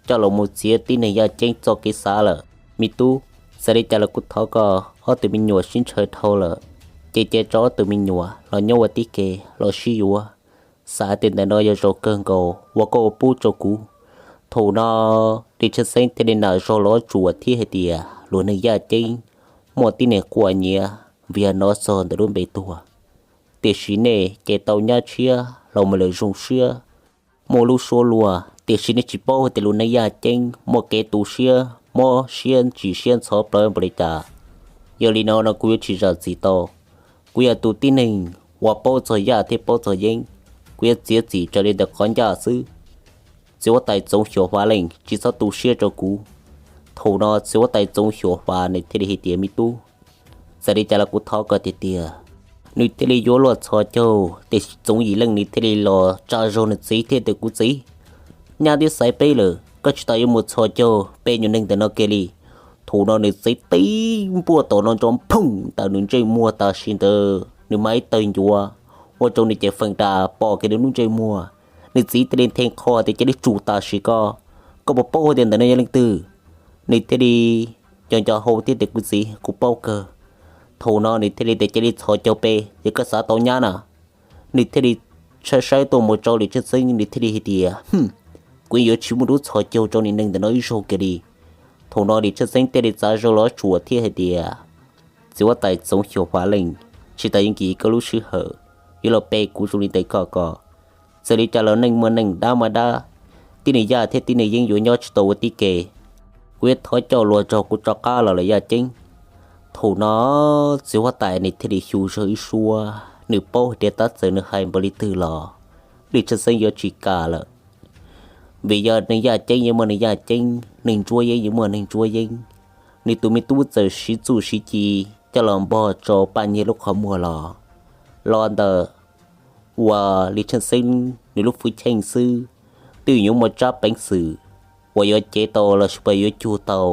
coj los mus txiav tib neeg yaj ceeb txoj kev xav lawm. Me tub, txawm li cas los kuv thov koj, ob tug me nyuam sib ntshaw dhau lawm, ces cia rau ob tug me nyuam los nyob ua tib ke los sib yuav. Xav tias ntawm no yog zaum kawg nkaus uas koj ua pub rau kuv. Thaum no Lis Tsheej Xeeb thiaj li nam zog los tsuam thiab hais tias, luag neeg yaj ceeb muaj tib neeg quaj nyiav vim yog hnov txog ntawm lub npe tuag, tiam sis nej ces tau nyab tshiab los mus lawm zoo siab. Muaj lub suab luag, tiam sis nej tsis paub hais tias luag neeg yaj ceeb muaj kev tu siab mob siab ntsim siab ntxhov plawv npaum li cas. Yog li no no kuv yuav tsis zam txim tau. Kuv yog tus tib neeg uas paub txog yaj thiab paub txog yeeb, kuv yuav txiav txim raws li ntawm qhov ncaj xwb. Txiv huab tais Txoov Xyuam Huav Leej, tsis txhob tu siab rau kuv. Thaum no txiv huab tais Txoov Xyuam Huav nws thiaj li hais tias, me tub, txawm li cas los kuv thov koj tiag tiag. Nws thiaj li yuav luag txhos caug, tiam sis Txoov Yim Leej nws thiaj li los tsa zog nws txiv thiab tias, kuv txiv, nyab twb xaiv peb lawm, koj tsis tas yuav mus txhos caug peb nyuag neeg ntawm no kiag li. Thaum no nws txiv tib npuaj tom no nrov phooj ntawm nws ntsej muag, tam sim ntawd nws mas ib tawg ncuav ua rau nws ces feem da pom kiag nws lub ntsej muag. Nws txiv thiaj li nthe qho tias, cia li tsum tam sim ko, koj puas paub hais tias ntawm no yog leej twg? Nws thiaj li nco nco hau thiab tias, kuv txiv, kuv paub kawg. Thaum no nws thiaj li tias, cia li txhos caug peb, yog koj xav tau nyab na. Nws thiaj li saib saib tuaj mus rau Lis Tsheej Xeeb, nws thiaj li hais tias, kuv yuav tsis muaj lub txhos caug rau niag neeg ntawm no ib zaug kiag li. Thaum no Lis Tsheej Xeeb thiaj li txav zog los tsuam thiab hais tias, txiv huab tais Txoov Xyuam Huav Leej, tsis tas yuav nkim koj lub sij hawm yuav los pe kuv zoo li ntawd koj ko. Txawm li cas los neeg muaj neeg, dab muaj dab, tib neeg yaj thiab tib neeg yeeb yuav nyob tsis tau ua tib ke. Kuv yuav thov coj luag nrog kuv rov qab los lawm yaj ceeb. Thaum no txiv huab tais nws thiaj li xyu zog ib suab, nws paub hais tias tab txawm nws hais npaum li twg los Lis Tsheej Xeeb yuav tsis kam lawm. Vim yog neeg yaj ceeb yeej muaj neeg yaj ceeb, neeg ntsuab yeeb yeej muaj neeg ntsuab yeeb. Nws tus me tub txawm siv txuj siv ci coj los npog rau Paj Nyiag lub qhov muag los, los ntawm uas Lis Tsheej Xeeb nws lub hwj chim xwb, twb yuav muaj tsab peev xwm uas yuav cev tau los sis puas yuav cug tau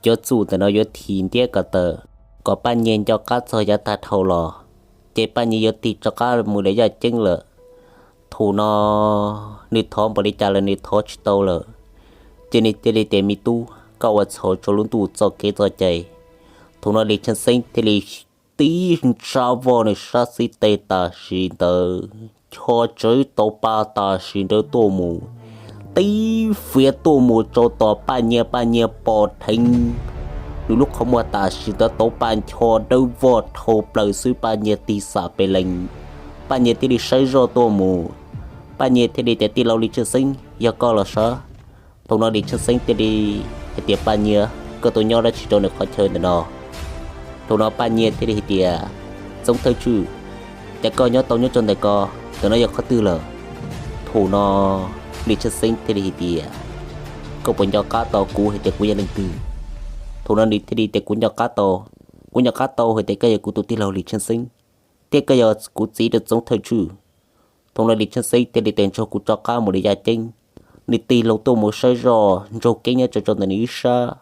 cov txuj ntawm no yuav thim ntiab ko taw, kom Paj Nyiag nco qab txog yav tag dhau los, ces Paj Nyiag yuav tig rov qab mus lawm yaj ceeb lawm. Thaum no nws thov npaum li cas los nws thov tsis tau lawm, ces nws thiaj li tias, me tub, koj ua txhaum rau lub ntuj txoj kev txoj cai. Thaum no Lis Tsheej Xeeb thiaj li tib ntsab voj nws sab xib teg tam sim ntawd, ncho tsawv tau pa tam sim ntawd tuaj mus, tib fiav tuaj mus rau tom Paj Nyiag, Paj Nyiag pom dheev Nws lub qhov muag tam sim ntawd tauv pa ncho dawb vog dhau plaws xwb, Paj Nyiag tig xam pes lees. Paj Nyiag thiaj li saib zoj tuaj mus. Paj Nyiag thiaj li tias, Tij laug Lis Tshwj Xeeb, yog koj los sav? Thaum no Lis Tshwj Xeeb thiaj li hais tias, Paj Nyiag, koj tuaj nyob dab tsi rau nws qhov chaw ntawm no? Thaum no Paj Nyiag thiaj li hais tias, Txoob Thawj Tswj, cas koj nyob tau nyob rau ntawm ko, ntawm no yog qhov twg lawm? Thaum no Lis Tshwj Xeeb thiaj li hais tias, Koj puas nco qab tau kuv hais tias kuv yog leej twg? Thaum no nws thiaj li tias, Kuv nco qab tau, kuv nco qab tau hais tias koj yog kuv tus tij laug Lis Tshwj Xeeb, thiab koj yog kuv txiv rau Txoob Thawj Tswj. Thaum no Lis Tshwj Xeeb thiaj li tias, Nrog kuv rov qab mus li yaj ceeb. Nws tig hlo tuaj mus saib zoj Ntsaug Keeb nyob rau ntawm nws ib sab.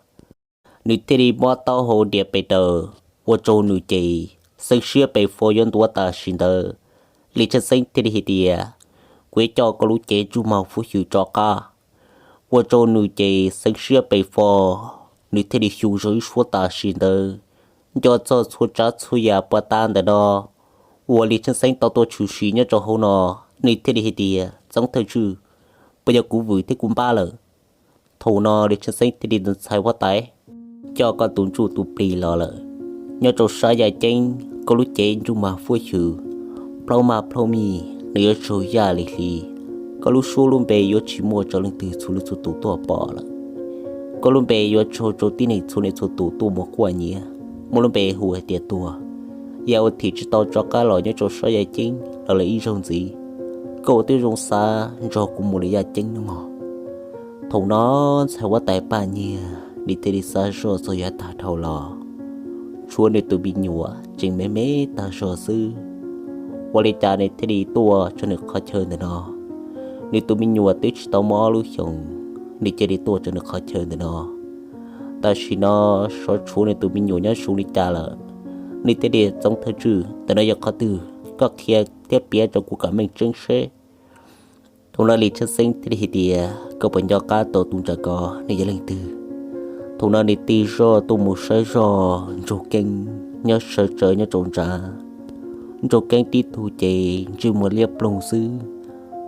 Nws thiaj li muab taub hau dias pes daws, ua rau nws ces xeeb siab pes fo yuav ntuav tam sim ntawd. Lis Tshwj Xeeb thiaj li hais tias, Kuv yuav coj koj lub cev ntsej muag fuab xyw rov qab. Ua rau nws ces xeeb siab pes fo, nws thiaj li xyu zog ib suab tam sim ntawd. Nco txog txhua tsav txhua yam puag ta ntawm no uas Lis Tshwj Xeeb tau tuaj tshwm sim nyob rau hauv no, nws thiaj li hais tias, Txoob Thawj Tswj, puas yog kuv vwm thiab kuv npab lawm? Thaum no Lis Tshwj Xeeb thiaj li tias, Ntxhais huab tais, coj koj tus ntsuj tus plig los lawm. Nyob rau sab yaj ceeb koj lub cev ntsej muag fuab xyw, plaub maj plaub mij nws yuav tsaug yaj li hli. Koj lub suab lub npe yuav tsis muaj rau leej twg txhua leej txhua tus tuaj pom lawm. Koj lub npe yuav tsaug rau tib neeg txhua leej txhua tus tuaj mus quaj nyiav, muaj lub npe hu hais tias Tuag. Yam uas thim tsis tau rov qab los nyob rau sab yaj ceeb los lawm ib zaug ntxiv. Koj ua tib zoo xav nrog kuv mus li yaj ceeb nawb mog. Thaum no ntxhais huab tais Paj Nyiag nws thiaj li xav zoj txog yav tag dhau los, tshuav nws tus me nyuam tseem me me tag zog xwb. Ua li cas nws thiaj li tuaj rau nws qhov chaw ntawm no? Nws tus me nyuam twb tsis tau muaj ob lub xyoos, nws cia li tuaj rau nws qhov chaw ntawm no. Tam sim no xyov tshuav nws tus me nyuam nyob zoo li cas lawm. Nws thiaj li, Txoob Thawj Tswj, ntawm no yog qhov twg? Koj qhia thiab piav rau kuv kom meej tseeb seb. Thaum no Lis Tshwj Xeeb thiaj li hais tias, Koj puas nco qab tau tus ntawm ko nws yog leej twg? Thaum no nws tig zoj tuaj mus saib zoj Ntsaug Keeb nyob sawv tsawv nyob rau ntawd. Ntsaug Keeb tib tug ces ntsej muag liab ploog xwb.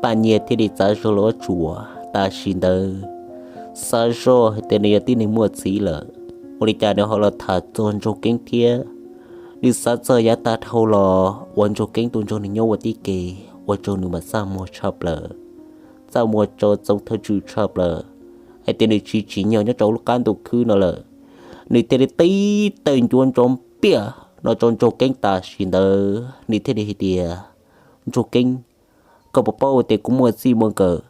Paj Nyiag thiaj li txav zog los tsuam tam sim ntawd, xav zoj hais tias nws yog tib neeg muaj txiv lawm, ua li cas nws ho los tham txog Ntsaug Keeb thiab? Nws xav txog yav tag dhau los uas Ntsaug Keeb tuaj nrog nws nyob ua tib ke, ua rau nws mas txaj muag tshaj plaws. Txaj muag rau Txoob Thawj Tswj tshaj plaws, hais tias nws tsis tsim nyog nyob rau lub qab ntuj khwb no lawm. Nws thiaj li tib tawg ncuav ntsoov piaj no rau Ntsaug Keeb tam sim ntawd, nws thiaj li hais tias, Ntsaug Keeb, koj puas paub tias kuv muaj txij muaj nkawm?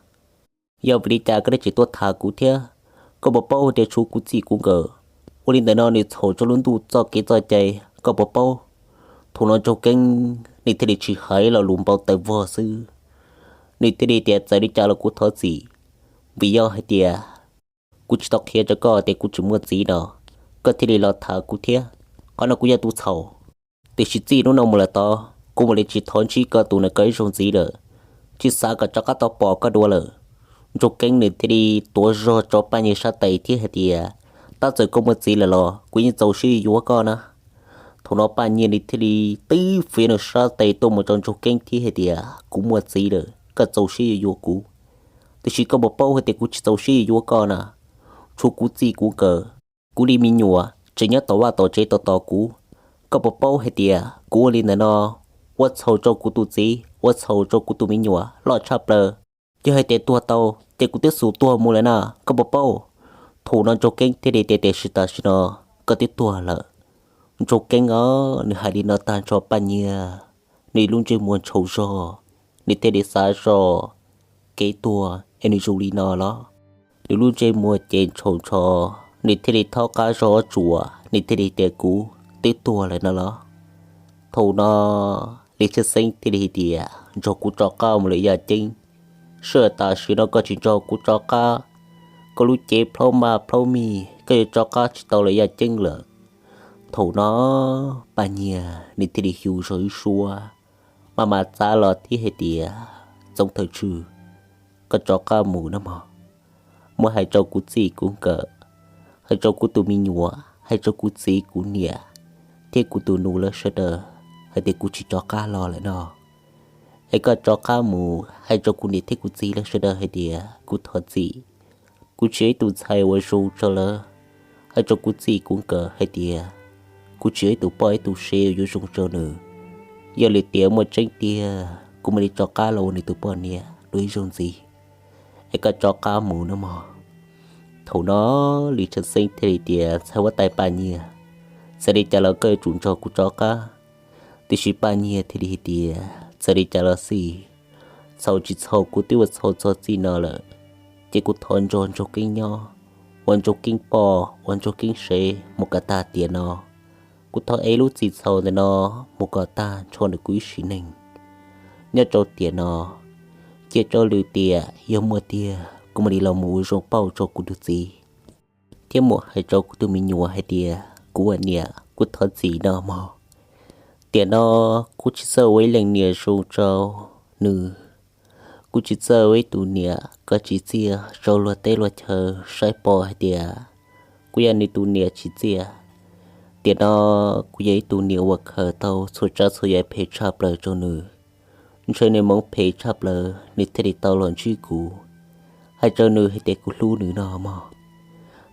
Yog vim li cas koj thiaj tsis tuaj tham kuv thiab? Koj puas paub tias tshuav kuv txij kuv nkawm? Ua li ntawm no nws txhaum rau lub ntuj txoj kev txoj cai, koj puas paub? Thaum no Ntsaug Keeb nws thiaj li tsis hais lo lus, npau taws vog xwb. Nws thiaj li tias, Txawm li cas los kuv thov txim, vim yog hais tias kuv tsis tau qhia rau koj tias kuv tsis muaj txiv no, koj thiaj li los tham kuv thiab. Qhov no kuv yog tus txhaum. Tiam sis txij hnub no mus lawm tod kuv mam li tsis thov ntsib koj tus ntawm ko ib zaug ntxiv lawm, tsis xav kom rov qab tau pom koj dua lawm. Ntsaug Keeb nws thiaj li tuav zog rau Paj Nyiag sab tes thiab hais tias, Tab txawm koj muaj txiv lawm los kuv yeej txaus siab yuav koj na. Thaum no Paj Nyiag nws thiaj li twb fiav nws sab tes tuaj mus rau Ntsaug Keeb thiab hais tias, Kuv muaj txiv lawm, koj txaus siab yuav yuav kuv, tiam sis koj puas paub hais tias kuv tsis txaus siab yuav yuav koj na? Tshuav kuv txij kuv nkawm, kuv li me nyuam tseem nyob tom vaj tom tsev tos tos kuv. Koj puas paub hais tias kuv ua li ntawm no ua txhaum rau kuv tus txiv, ua txhaum rau kuv tus me nyuam loj tshaj plaws? Yog hais tias tuag tau ces kuv twb xum tuag mus lawm na, koj puas paub? Thaum no Ntsaug Keeb thiaj li tias, Tiam sis tam sim no koj twb tuag lawm. Ntsaug Keeb os, nws hais li no tag nrho Paj Nyiag nws lub ntsej muag ntshaus zog, nws thiaj li xav zoj kev tuag es nws zoo li no los. Nws lub ntsej muag ces ntshaus ntsho, nws thiaj li thaub qab zog ob tsuas, nws thiaj li tias, Kuv twb tuag lawm no los? Thaum no Lis Tshwj Xeeb thiaj li hais tias, Nrog kuv rov qab mus lawm yaj ceeb. Sij hawm tam sim no koj tsis nrog kuv rov qab, koj lub cev plaub maj plaub mij koj yuav rov qab tsis tau lawm yaj ceeb lawm. Thaum no Paj Nyiag nws thiaj li xyu zog ib suab, maj mam txav los thiab hais tias, Txoob Thawj Tswj, koj rov qab mus nawb mog. Muab hais rau kuv txij kuv nkawm, hais rau kuv tus me nyuam, hais rau kuv txiv kuv niam thiab kuv tus nus lawv sawv daws hais tias kuv tsis rov qab los lawm no. Es koj rov qab mus hais rau kuv niam thiab kuv txiv lawv sawv daws hais tias kuv thov txim, kuv tsis yog ib tus ntxhais uas zoo rau lawv, Hais rau kuv txij kuv nkawm hais tias kuv tsis yog ib tug poj ib tug sev uas yuav zoo rau nws. Yog li tias muaj tseeb tiag kuv mam li rov qab los ua nws tus poj niam dua ib zaug ntxiv, es koj rov qab mus nawb mog. Thaum no Lis Tsheej Xeeb thiaj li tias, Ntxhais huab tais Paj Nyiag, txawm li cas los koj yuav tsum nrog kuv rov qab. Tiam sis Paj Nyiag thiaj li hais tias, Txawm li cas los xij, txhaum tsis txhaum kuv twb ua txhaum txog txij no lawm, ces kuv thov nrog Ntsuag Keeb nyob, ua Ntsuag Keeb poj ua Ntsuag Keeb sev mus kom tag tiam no. Kuv thov ev lub txim txhaum ntawm no mus kom tag nrho nws kuv ib sim neej. Nyob rau tiam no, cia rau lwm tiam yog muaj tiag kuv mam li los mus ua zoo pauj rau kuv tus txiv, thiab mus hais rau kuv tus me nyuam hais tias kuv ua niam kuv thov txim no mog. Tiam no kuv tsis txawj ua ib leej niam zoo rau nws. Kuv tsis txawj ua ib tug niam kom tsim txiaj rau luag teb luag chaw saib pom hais tias kuv yog nws tus niam tsim txiaj. Tiam no kuv yog ib tug niam uas khaws tau txhua tsav txhua yam phem tshaj plaws rau nws. Ntshe nws hmoov phem tshaj plaws nws thiaj li tau los ntsib kuv, hais rau nws hais tias kuv hlub nws no mog.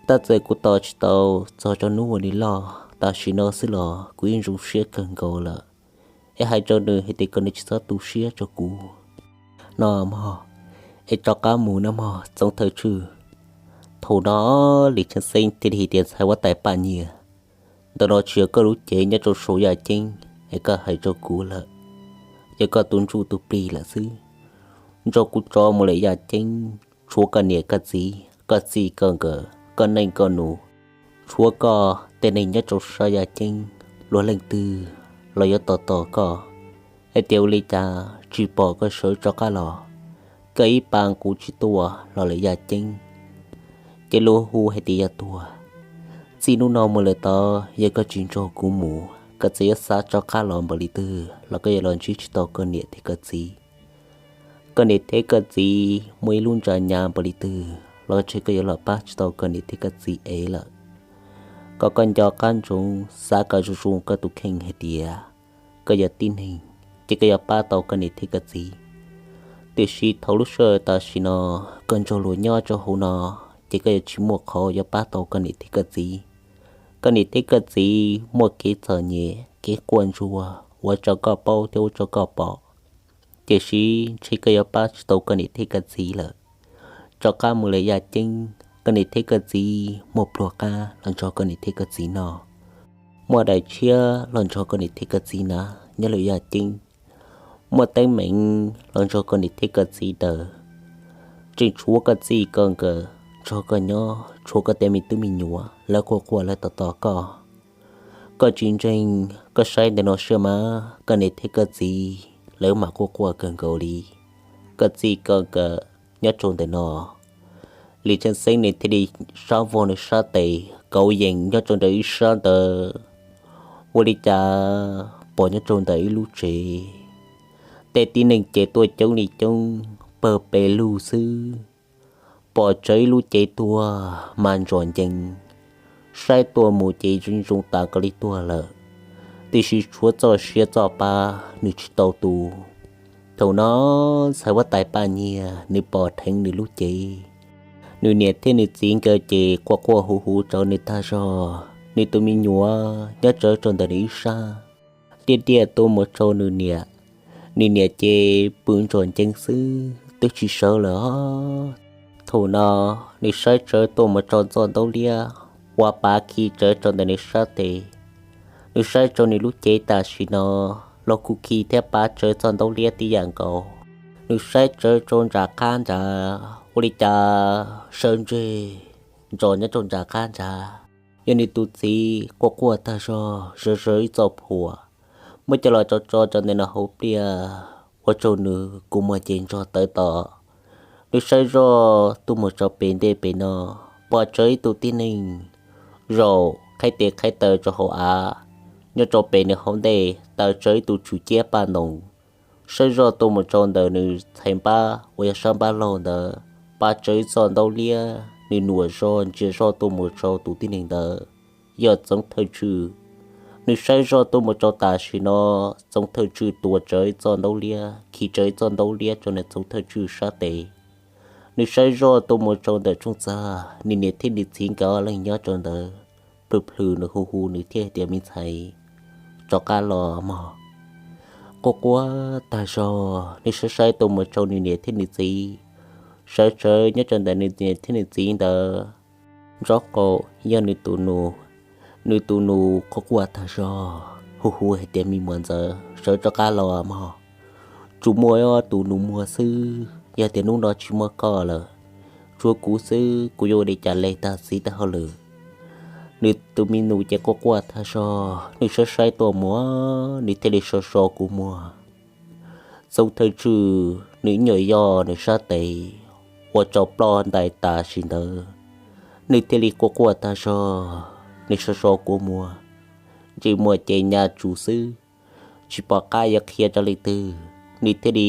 Tab txawm kuv tos tsis tau txog rau hnub uas nws loj tam sim no xwb los kuv yeej zoo siab kawg nkaus lawm. Es hais rau nws hais tias kom nws tsis txhob tu siab rau kuv no mog, es rov qab mus nawb mog Txoov Thawj Tswj. Thaum no Lis Tsheej Xeeb thiaj li hais tias, Ntxhais huab tais Paj Nyiag, ntawm no tsis yog koj lub cev nyob rau saum yaj ceeb es koj hais rau kuv lawm, yog koj tus ntsuj tus plig lawm xwb. Nrog kuv rov mus lawm yaj ceeb, tshuav koj niam koj txiv, koj txij koj nkawm, koj neej koj nus, tshuav koj tej neeg nyob rau sab yaj ceeb, luag leej twg los yuav tos tos koj, hais tias ua li cas tsis pom koj sawv rov qab los, koj ib pa nqus tsis tuaj los lawm yaj ceeb, ces luag hu hais tias yog tuag. Txij hnub no mus lawm tod yog koj tsis nrog kuv mus, koj txawm yuav xav rov qab los npaum li twg los koj yuav los ntsib tsis tau koj niam thiab koj txiv. Koj niam thiab koj txiv muaj ib lub ntsa nyav npaum li twg los ntshe koj yuav los pab tsis tau koj niam thiab koj txiv ev lawm. Kom koj nco qab ntsoov xav kom zoo zoo koj tus kheej hais tias koj yog tib neeg, ces koj yuav pab tau koj niam thiab koj txiv. Tiam sis thaum lub sij hawm tam sim no koj nrog luag nyob rau hauv no, ces koj yuav tsis muaj qhov yuav pab tau koj niam thiab koj txiv. Koj niam thiab koj txiv muaj kev txom nyem kev quaj ntsuag ua rau koj paub thiab ua rau koj pom, tiam sis ntshe koj yuav pab tsis tau koj niam thiab koj txiv lawm. Rov qab mus lawm yaj ceeb, koj niam thiab koj txiv muaj pluag qab los nrog koj niam thiab koj txiv noj, muaj daim tshiab los nrog koj niam thiab koj txiv hnav nyob lawm yaj ceeb, muaj teeb meem los nrog koj niam thiab koj txiv daws. Tseem tshuav koj txij koj nkawm nrog koj nyob, tshuav koj tej me tub me nyuam lawv quaj quaj lawv tos tos koj. Koj tsis ntseeg, koj saib ntawm no saib mas, koj niam thiab koj txiv lawv mam quaj quaj kawg nkaus li. Koj txij koj nkawm nyob rau ntawm no. Lis Tsheej Xeeb nws thiaj li sab vog nws sab tes kauv yees nyob rau ntawm ib sab ntawd. Ua li cas pom nyob rau ntawm ib lub tsev, tej tib neeg ces tuaj coob li coob pawg pes lug xwb. Pom tsawv ib lub cev tuag mas ntsos ncees, saib tuaj mus ces zoo zoo tas kawg li tuag lawm, tiam sis tshuav txoj sia txoj pa nws tsis tau tu. Thaum no ntxhais huab tais Paj Nyiag nws pom dheev nws lub cev, nws niam thiab nws txiv nkawd ces quaj quaj hu hu rau nws tag zog. Nws tus me nyuam nyob tsawv rau ntawm nws ib sab, tiaj tiaj tuaj mus rau nws niam. Nws niam ces pw ntsos ncees xwb twb tsis sawv lawm. Thaum no nws saib tsawv tuaj mus rau txoj ntaub liab uas pav khi tsawv rau ntawm nws sab tes. Nws saib rau nws lub cev tam sim no los kuj khi thiab pav tsawv txoj ntaub liab tib yam nkaus. Nws saib tsawv rau nram qab nrad, ua li cas sawv ntseg ntsos nyob rau nram qab nrad. Yog nws tus txiv quaj quaj tag zog, zawv zawv ib txoj phuam, muab coj los tso tso rau ntawm nws hauv pliaj, ua rau nws kua muag ces nrog tawv to. Nws saib zoj tuaj mus rau pem ntej pem no, pom tsawv ib tug tib neeg zaum qhaib tes qhaib taw rau hauv av, nyob rau pem nws hauv ntej taws tsawv ib tug tswm ciab paj ntoos. Saib zoj tuaj mus rau ntawm nws txhais npab uas yog sab npab laug ntawd, pav tsawv ib txoj ntaub liab, nws nuam zog ntsia zoj tuaj mus rau tus tib neeg ntawd, yog Txoov Thawj Tswj. Nws saib zoj tuaj mus rau tam sim no, Txoov Thawj Tswj tuav tsawv ib txoj ntaub liab, khi tsawv ib txoj ntaub liab rau ntawm Txoov Thawj Tswj sab tes. Nws saib zoj tuaj mus rau ntawm Tshooj Txag, nws niam thiab nws txiv nkawd ob leeg nyob rau ntawd. plhws plhws nws hu hu nws thiaj hais tias, Me ntxhais, rov qab los mog. Quaj quaj tag zog, nws saib saib tuaj mus rau nws niam thiab nws txiv, sawv sawv nyob rau ntawm nws niam thiab nws txiv ntawd nraub qaum yog nws tus nus. Nws tus nus quaj quaj tag zog hu hu hais tias, Me muam ntxawm, sawv rov qab los mog. Tsuas muaj tus nus muag xwb, yog tias hnub no tsis muaj koj lawm, tshuav kuv xwb, kuv yuav ua li cas li tag txiv tag hauj lwm. Nws tus me nus ces quaj quaj tag zog, nws saib saib tuaj mus, nws thiaj li so so kua muag. Txoov Thawj Tswj nws nyuam yog nws sab tes ua rau ploj ntais tas sim ntawd, nws thiaj li quaj quaj tag zog, nws so so kua muag, ntsej muag ces nyaj tsuj xwb, tsis pom qab yuav qhia rau leej twg. Nws thiaj li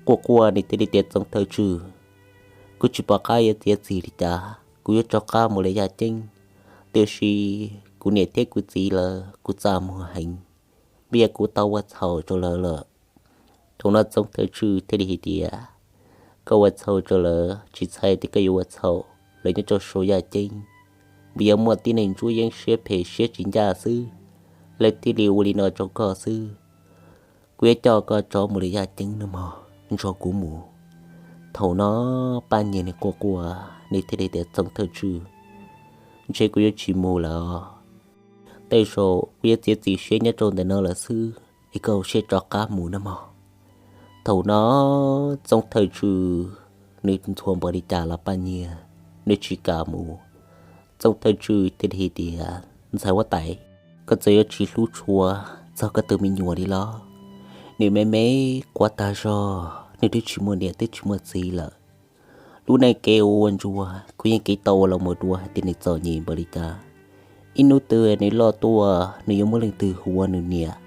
quaj quaj, nws thiaj li tias, Txoov Thawj Tswj, kuv tsis pom qab yuav txiav txim li cas, kuv yuav rov qab mus lawm yaj ceeb, tiam sis kuv niam thiab kuv txiv lawv kuv txaj muag heev, vim yog kuv tau ua txhaum rau lawv lawm. Thaum no Txoov Thawj Tswj thiaj li hais tias, Koj ua txhaum rau lawv tsis txhais tias koj yuav ua txhaum, lawv nyob rau saum yaj ceeb, vim yog muaj tib neeg ntsuab yeeb siab phem siab tsis ncaj xwb, lawv thiaj li ua li no rau koj xwb. Kuv yuav coj koj rov mus lawm yaj ceeb nawb mog, nrog kuv mus. Thaum no Paj Nyiag nws quaj quaj, nws thiaj li tias, Txoov Thawj Tswj, ntshe kuv yuav tsis mus lawm os. Tej zaum kuv yuav txiav txim siab nyob rau ntawm no lawm xwb, es koj ua siab rov qab mus nawb mog. Thaum no Txoov Thawj Tswj nws ntxhua npaum li cas los Paj Nyiag nws tsis kam mus. Txoov Thawj Tswj thiaj li hais tias, Ntxhais huab tais, koj txawm yuav tsis hlub tshua txog koj tus me nyuam li los? Nws me me quav tag zog, nws twb tsis muaj niam twb tsis muaj txiv lawm. Lub neej kev ua ntsuag kuv yeej kev tau ua los mus dua hais tias nws txom nyem npaum li cas. Ib hnub twg nws loj tuaj nws yuav muaj leej twg hu ua nws niam?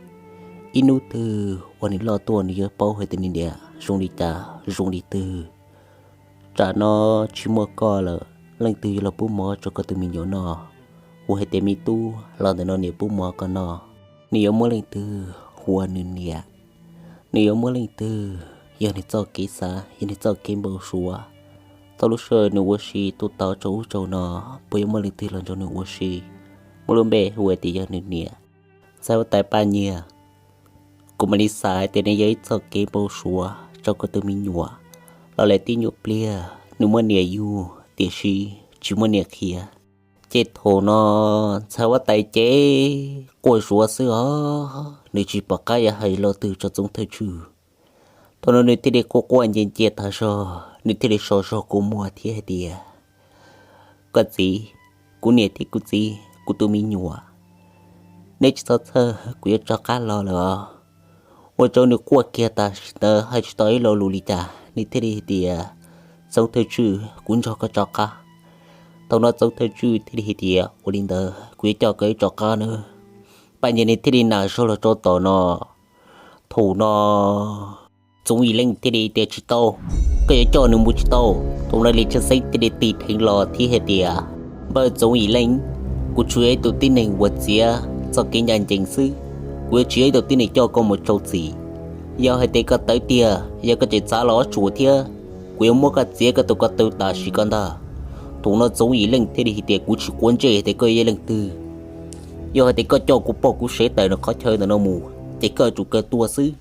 Ib hnub twg uas nws loj tuaj nws yuav paub hais tias nws niam zoo li cas zoo li twg? Tsam no tsis muaj koj lawm, leej twg yuav los pub mov rau koj tus me nyuam noj? Hu hais tias me tub los ntawm no niam pub mov koj noj, nws yuav muaj leej twg hu ua nws niam? Nws yuav muaj leej twg yog nws txoj kev xav, yog nws txoj kev npau suav? Txog lub sij hawm nws ua si tuaj tau rau ub rau no, puas yuav muaj leej twg los nrog nws ua si, muaj lub npe hu hais tias yog nws niam? Ntxhais huab tais Paj Nyiag, kuv mam li xav hais tias nws yog ib txoj kev npau suav rau koj tus me nyuam. Los lawm tib nyuag pliag nws muaj niam yug tiam sis tsis muaj niam qhia. Ces thaum no ntxhais huab tais ces quaj zuav xwb os, nws tsis pom qab yuav hais lo twg rau Txoov Thawj Tswj. Thaum no nws thiaj li quaj quaj nce nce tag zog, nws thiaj li so zog kua muag thiab hais tias, Koj txiv, kuv niam thiab kuv txiv, kuv tus me nyuam, neb tsis txhob txhawj, kuv yuav rov qab los lawm os. Ua rau nws quaj kiag tas sim ntawd hais tsis tau ib lo lus li cas, nws thiaj li hais tias, Txoov Thawj Tswj, kuv nrog koj rov qab. Thaum no Txoov Thawj Tswj thiaj li hais tias, Ua li ntawd kuv yuav coj koj wb rov qab nawb. Paj Nyiag nws thiaj li nam zog los rau tom no. Thaum no Txoov Yim Leej thiaj li tias, Tsis tau, koj yuav coj nws mus tsis tau. Thaum no Lis Tshaj Xeeb thiaj li tig dheev los thiab hais tias, Npawg Txoov Yim Leej, kuv tsuas yog ib tug tib neeg uas txiav txoj kev ncaj ncees xwb, kuv yuav tsis yog ib tug tib neeg coj koj mus rau txim. Yog hais tias koj tawv tiag, yog koj tseem txav los ob tsuas thiab, kuv yuav muab koj txiav koj tus ko taw tam sim ko ntag. Thaum no Txoov Yim Leej thiaj li hais tias, Kuv tsis quav ntsej hais tias koj yog leej twg. Yog hais tias koj coj kuv pog kuv sev tawm nws qhov chaw ntawm no mus, ces koj tsum kawg tuag xwb.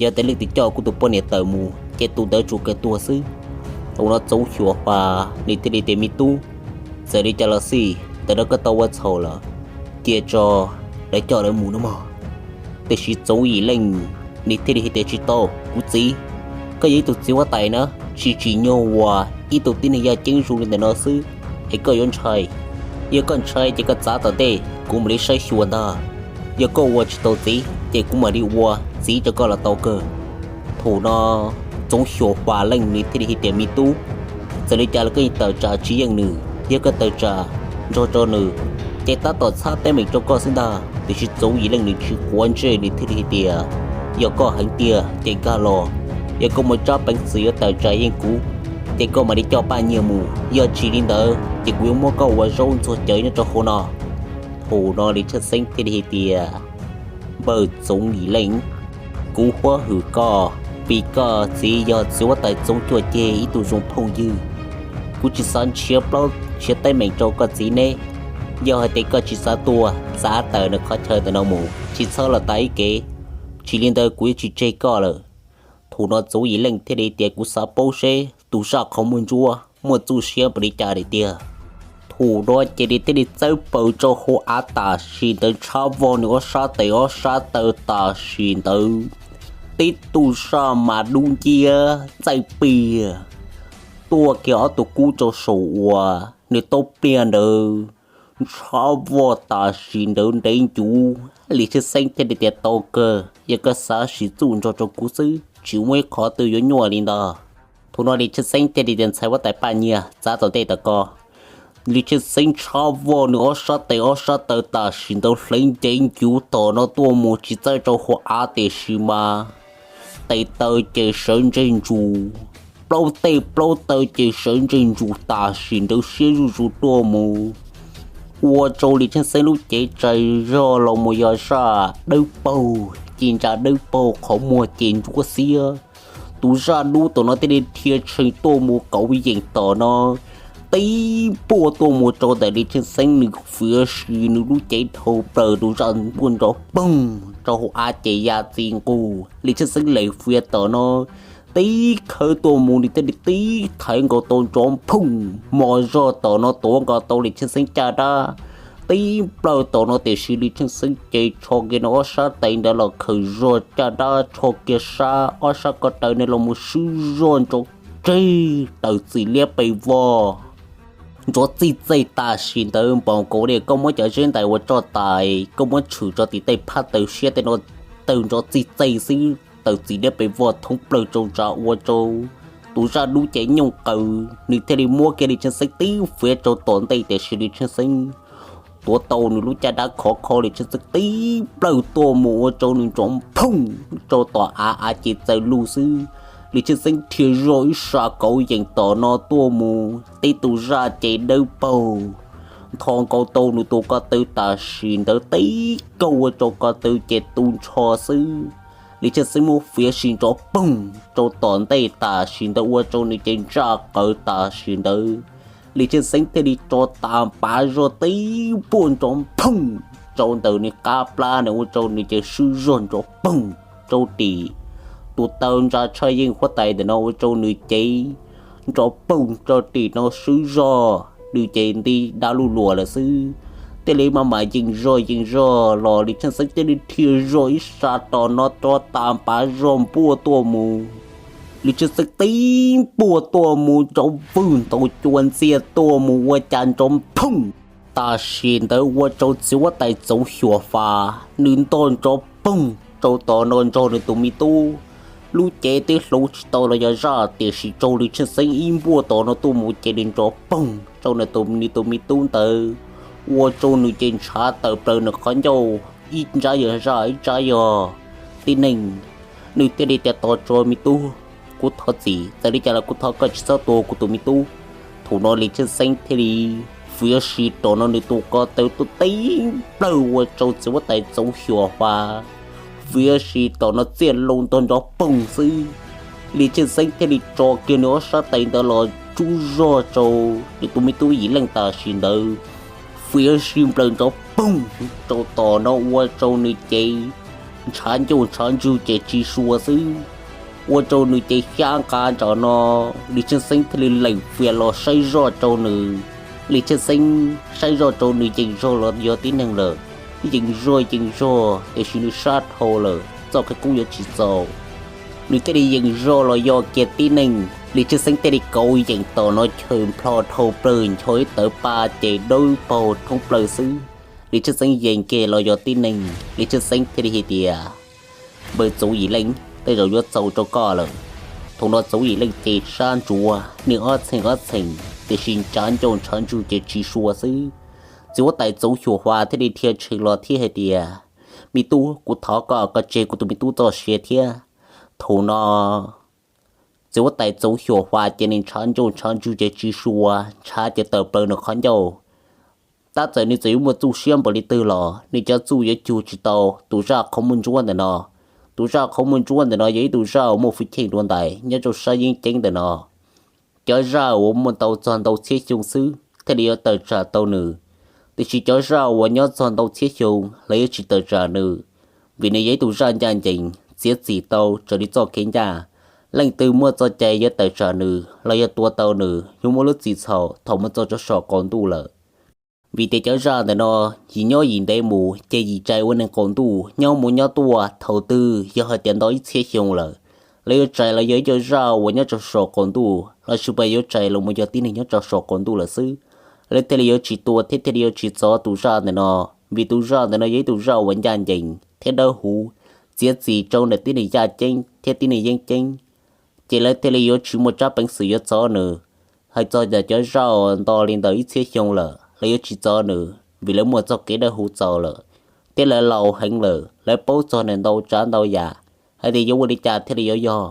Yog tias leej twg coj kuv tus poj niam tawm mus, ces tus ntawd tsum kawg tuag xwb. Thaum no Txoov Xyuam Huas nws thiaj li tias, Me tub, txawm li cas los xij, ntawm no koj tau ua txhaum lawm, cia tso lawv coj lawv mus nawb mog. Tiam sis Txoov Yim Leej nws thiaj li hais tias, Tsis tau, kuv txiv, koj yog ib tug txiv huab tais na, tsis tsim nyog uas ib tug tib neeg yaj ceeb zoo li ntawm no xwb es koj yuav ntshai. Yog koj ntshai ces koj txav tom ntej, kuv mam li saib xyuas ntag. Yog koj ua tsis tau txiv ces kuv mam li ua txiv rau koj los tau kawg. Thaum no Txoov Xyuam Huas Leej nws thiaj li hais tias, Me tub, txawm li cas los koj yeej tawm tsam tsis yeej nws. Yog koj tawm tsam nrog rau nws, ces tab tom txhab teeb meem rau koj xwb ntag. Tiam sis Txoov Yim Leej nws tsis quav ntsej, nws thiaj li hais tias, Yog koj heev tiag ces nkag los. Yog koj muaj tsab peev xwm yuav tawm tsam yeej kuv, ces koj mam li coj Paj Nyiag mus, yog tsis li ntawd ces kuv yuav muab koj ua zaub ntxuag cawv nyob rau hauv no. Thaum no Lis Tshaj Xeeb thiaj li hais tias, Npawg Txoov Yim Leej, kuv huab hwm koj, vim koj txiv yog txiv huab tais Txoov Cuaj Ceg ib tug zoo phooj ywg. Kuv tsis xav nrhiav plaub nrhiav teeb meem rau koj txiv neb, Yog hais tias koj tsis xav tuag, xav tawm ntawm qhov chaw ntawm no mus, tsis txhob los tau ib kev, tsis li ntawd kuv yuav tsis tseg koj lawm. Thaum no Txoov Yim Leej thiaj li tias, kuv xav paub seb tus zaj qhov muag ntsuab muaj txuj siab npaum li cas tiag. Thaum no ces nws thiaj li txawb plaws rau hauv av tam sim ntawd, ntshab vog nws ob sab tes ob sab taw tam sim ntawd, tib tug zaj mas dub nciab txaij piag tuaj kiag ob tug kub rau saum uas nws taub pliaj ntawd, ntshab vog tam sim ntawd ntev ncuv. Lis Tshwj Xeeb thiaj li tias, tau kawg, yog koj xav sim txuj nrog rau kuv xwb, tsis muaj ib qhov twg yuav nyuaj li ntag. Thaum no Lis Tshwj Xeeb thiaj li tias, ntxhais huab tais Paj Nyiag, txav tom ntej tom ko. Lis Tshwj Xeeb ntshab vog nws ob sab tes ob sab taw tam sim ntawd hle ntev ncuv tom no tuaj mus tsis txawj rau hauv av, tiam sis mas tes taw ces sawv ntseg ntsus, plaub tej plaub taw ces sawv ntseg ntsus tam sim ntawd siab zuj zus tuaj mus, ua rau Lis Tshwj Xeeb lub cev tsawg zog los mus yog zaj dawb paug, ci ntsa dawb paug, qhov muag ces ntsuab xiab. Tus zaj dub tom no thiaj li dhia tsheej tuaj mus kauv yeem tom no, tib npuaj tuaj mus rau ntawm Lis Tshwj Xeeb, nws fiav sis nws lub cev dhau plaws, tus zaj npuaj nrov poog rau hauv av ces ya txi nqug. Lis Tshwj Xeeb lees fiav tom no, tib khawb tuaj mus nws thiaj li tib thaiv nkaus tau nrov poog, mos zog tom no tuav nkaus tau Lis Tshwj Xeeb caj dab tib nplawg tom no, tiam sis Lis Tshwj Xeeb ces tsho kiag nws ob sab tes ntawd los khawm zog caj dab, tsho kiag sab ob sab ko taw nws los mus swb zog nrov tseg, tawm txim liab pes vog, nrov txij txej tam sim ntawd npaum nkaus li koj muab cov zeb ntais uas tsoj tais koj muab tshwm rau tim tej phab taws siab tej no, tawg nrov txij txej xwb, tawm txim liab pes vog thoob plaws rau ntsa, ua rau tus zaj dub ces nyooj qaws, nws thiaj li muab kiag Lis Tshwj Xeeb tib fiav rau tom ntej, tiam sis Lis Tshwj Xeeb tuav tau nws lub caj dab khov kho, Lis Tshwj Xeeb tib nplawg tuaj mus ua rau nws nrov poog rau tom av, av ces txawm lug xwb. Lis Tshwj Xeeb dhia zog ib sab kauv yeem tom no tuaj mus, tib tus zaj ces dawb paug, nthos nkaus tau nws tus ko taw tam sim ntawd tib kaug ua rau ko taw ces tu nrho xwb. Lis Tshwj Xeeb muab fiav sis nrov poog rau tom ntej tam sim ntawd ua rau nws ces ntsaj qawv tam sim ntawd. Lis Tshwj Xeeb thiaj li tso tas pav zog tib npuaj nrov poog rau ntawm nws qab plab na, ua rau nws ces swb zog nrov poog rau tim tus taw ntsa tshaj yeej huab tais ntawm no, ua rau nws cev nrov poog rau tim no swb zog, nws ces nti dab luj luas lawm xwb. Thiaj li maj mam yees zog yees zog los Lis Tshwj Xeeb thiaj li dhia zog ib sab tom no rov tas pav zog npuaj tuaj mus. Lis Tshwj Xeeb tib npuaj tuaj mus nrov vwg ntaus cua ntxiag tuaj mus ua cas nrov poog. Tam sim ntawd ua rau txiv huab tais Txoov Xyuam Fas nws ntog nrov poog rau tom no nrog nws tus me tub. Lub cev twb hloov tsis tau los yog zaj, tiam sis raug Lis Tshwj Xeeb ib npuaj tom no tuaj mus ces nws nrov poog rau nws tus, nws tus me tub ntawd, ua rau nws ces ntshav tawm plaws nws qhov ncauj, ib ntsab yog zaj ib ntsab yog tib neeg. Nws thiaj li tias, tos tso me tub, kuv thov txim, txawm li cas los kuv thov koj tsis txhob tua kuv tus me tub. Thaum no Lis Tshwj Xeeb thiaj li fiav sis tom no nws tus ko taw tuaj tib nplawg ua rau txiv huab tais Txoov Xyuam Fas fiav sis tom no txiaj loo ntog nrov poog xwb. Lis Tshwj Xeeb thiaj li tso kiag nws ob sab tais ntawd los rub zog rau nws tus me tub Yim Leej tam sim ntawd, fiav sis nplawg nrov poog rau tom no ua rau nws cev ntshav ncauj ntshav ntswg ces tsis sua xwb, ua rau nws ces xyab nqa nram no. Lis Tshwj Xeeb thiaj li lees fias los saib zoj rau nws. Lis Tshwj Xeeb saib zoj rau nws yees zog los yog tib neeg lawm. Yees zog yees zog tiam sis nws sab dhau lawm, txoj qhov koob yuav tsis txaus. Nws thiaj li yees zog los yog kiag tib neeg. Lis Tshwj Xeeb thiaj li kauv yeem tom no chaw nplho dhau plaws ncho ib tawv pa ces dawb paug thoob plaws xwb. Lis Tshwj Xeeb yees kiag los yog tib neeg, Lis Tshwj Xeeb thiaj li hais tias, npawg Txoov Yim Leej, tej zaum yuav txaus rau koj lawm. Thaum no Txoov Yim Leej ces sab ntsuav nws ob txheej ob txheej, tiam sis ntshav ncauj ntshav ntswg ces tsis sua xwb. Txiv huab tais Txoov Xyuam Fas thiaj li dhia tsheej los thiab hais tias, me tub, kuv thov koj, koj tseg kuv tus me tub txoj sia thiab. Thaum no txiv huab tais Txoov Xyuam Fas ces nws ntshav ncauj ntshav ntswg ces tsis sua, ntshav ces tawm plaws nws qhov ncauj. Tab txawm nws txawm yuav muaj txuj siab npaum li twg los nws cov txuj yuav cug tsis tau tus zaj qhov muag ntsuab ntawm no. Tus zaj qhov muag ntsuab ntawm no yog ib tug zaj uas muaj hwj chim dua ntais nyob rau sab yeeb ceeb ntawm no. Cov zaj uas muaj ntau txog ntau txhiab xyoo xwb thiaj li yuav tawm tsam tau nws. Tiam sis cov zaj uas nyob txog ntau txhiab xyoo lawv yuav tsis tawm tsam nws, vim nws yog ib tug zaj ncaj ncees txiav txim tau raws li txoj kev ncaj. Leej twg muaj txoj cai yuav tawm tsam nws los yog tua tau nws yuav muaj lub txim txhaum thaum mus txog rau saum qaum ntuj lawm. Vim tias cov zaj ntawm no yim nyob yim ntev mus ces yim txais ua neeg qaum ntuj nyob mus nyob tuaj, thaum twg yog hais tias ntau ib txhiab xyoo lawm, lawv yuav txais los yog ib co zaj uas nyob rau saum qaum ntuj los sis puas yuav txais los mus yog tib neeg nyob rau saum qaum ntuj lawm xwb. Lawv thiaj li yuav tsis tua thiab thiaj li yuav tsis txov tus zaj ntawm no, vim tus zaj ntawm no yog ib tug zaj uas ncaj ncees thiab dawb huv, txiav txim rau ntawm tib neeg yaj ceeb thiab tib neeg yeeb ceeb. Ces lawv thiaj li yuav tsis muaj tsab peev xwm yuav txov nws. Hais txog ntawm cov zaj uas nto li ntawm ib txhiab xyoo lawm lawv yuav tsis txov nws vim lawv muaj txoj kev dawb huv txaus lawm, thiab lawv laus heev lawm, lawv paub txog nws ntau tsav ntau yam, hais tias yuav ua li cas thiaj li yuav yog.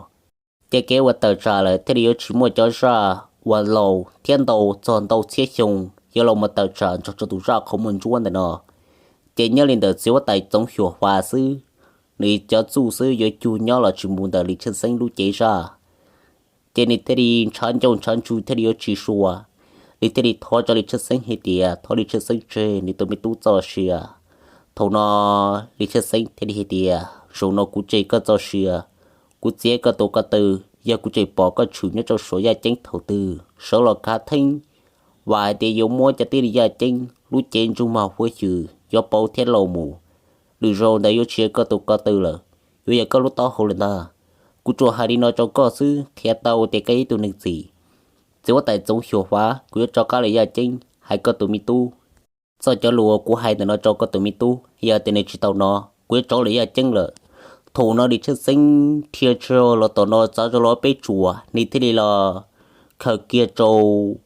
Ces kev uas tawm tsam lawm thiaj li yuav tsis muaj cov zaj uas laus thiab ntau txog ntau txhiab xyoo yuav los mus tawm tsam nrog rau tus zaj qhov muag ntsuab ntawm no. Ces nyob li ntawm txiv huab tais Txoov Xyuam Huav xwb, nws cov txuj xwb yuav cug nyob los tsis mus ntawm Lis Tsheej Xeeb lub cev zaj. Ces nws thiaj li ntshav ncauj ntshav ntsws thiaj li yuav tsis sua. Nws thiaj li thov rau Lis Tsheej Xeeb hais tias thov Lis Tsheej Xeeb tseg nws tus me tub txoj sia. Thaum no Lis Tsheej Xeeb thiaj li hais tias zaum no kuv tseg koj txoj sia, kuv txiav koj tus ko tw, yog kuv tseem pom koj tshwm nyob rau saum yaj ceeb thaum twg sawv los khav theeb, vam hais tias yuav muab cov tib neeg yaj ceeb lub cev ntsug mag huab xyw yuav pauv thiab laus mus. Lwm zaus ntawd yuav tsis yog koj tus ko tw lawm, yuav yog koj lub taub hau lawm ntag. Kuv tsuas hais li no rau koj xwb, qhia tau tias koj yog ib tug neeg txim. Txiv huab tais Txoov Xyuam Huav, kuv yuav rov qab lawm yaj ceeb hais koj tus me tub. Txoj cov lus uas kuv hais ntawm no rau koj tus me tub, yog tias nws tsis tau hnov, kuv yuav rov lawm yaj ceeb lawm. Thaum no Lis Tsheej Xeeb dhia tsag los tom no txav rau lub peb tsuas, nws thiaj li los khaws kiag rau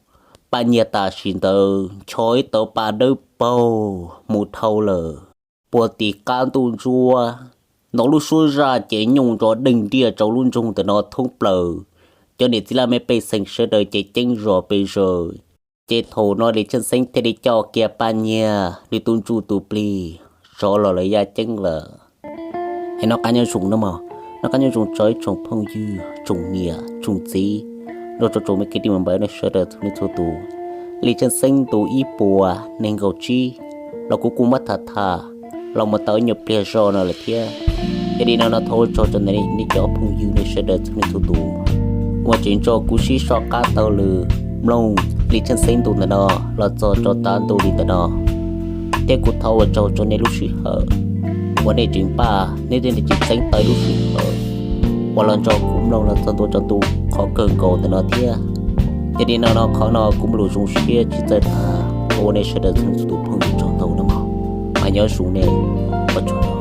Paj Nyiag tam sim ntawd ncho ib tauv pa dawb paug mus dhau lawm. Puag tim qab ntuj ntsuab, ntau lub suab zaj ces nyooj nrov deej nriaj rau lub nroog ntawm no thoob plaws. Cov niam txiv laj mej pej xeem sawv daws ces ceeb zom pes zaws. Ces thaum no Lis Tsheej Xeeb thiaj li coj kiag Paj Nyiag nws tus ntsuj tus plig rov los lawm yaj ceeb lawm. Es noj qab nyob zoo nawb mog, noj qab nyob zoo tso ib tsoom phooj ywg tsoom niam tsoom txiv, nrog rau tsoom me kwv tij me npawg nej sawv daws txhua leej txhua tus. Lis Tsheej Xeeb ntu ib puas nees nkaum tsib los kuv kuj muab tham tham los mus tau ib nyuag pliag zog no lawm thiab. Yog li no no thov ua tsaug rau nej cov phooj ywg nej sawv daws txhua leej txhua tus uas tseem nrog kuv sib soj qab taug lw mloog Lis Tsheej Xeeb ntu ntawm no los txog rau tav ntu li ntawm no. Thiab kuv thov ua tsaug rau nej lub sij hawm uas nej tseem npaj, nej thiaj li tseem txeeb tau lub sij hawm uas los nrog kuv mloog los txog ntua rau ntu qhov kawg nkaus ntawm no thiab. Yog li no no qhov no kuv muaj lus zoo siab tsis txawj tham, thov ua nej sawv daws txhua tus phooj ywg tsaug ntau nawb mog. Mas nyob zoo nej, ua tsaug.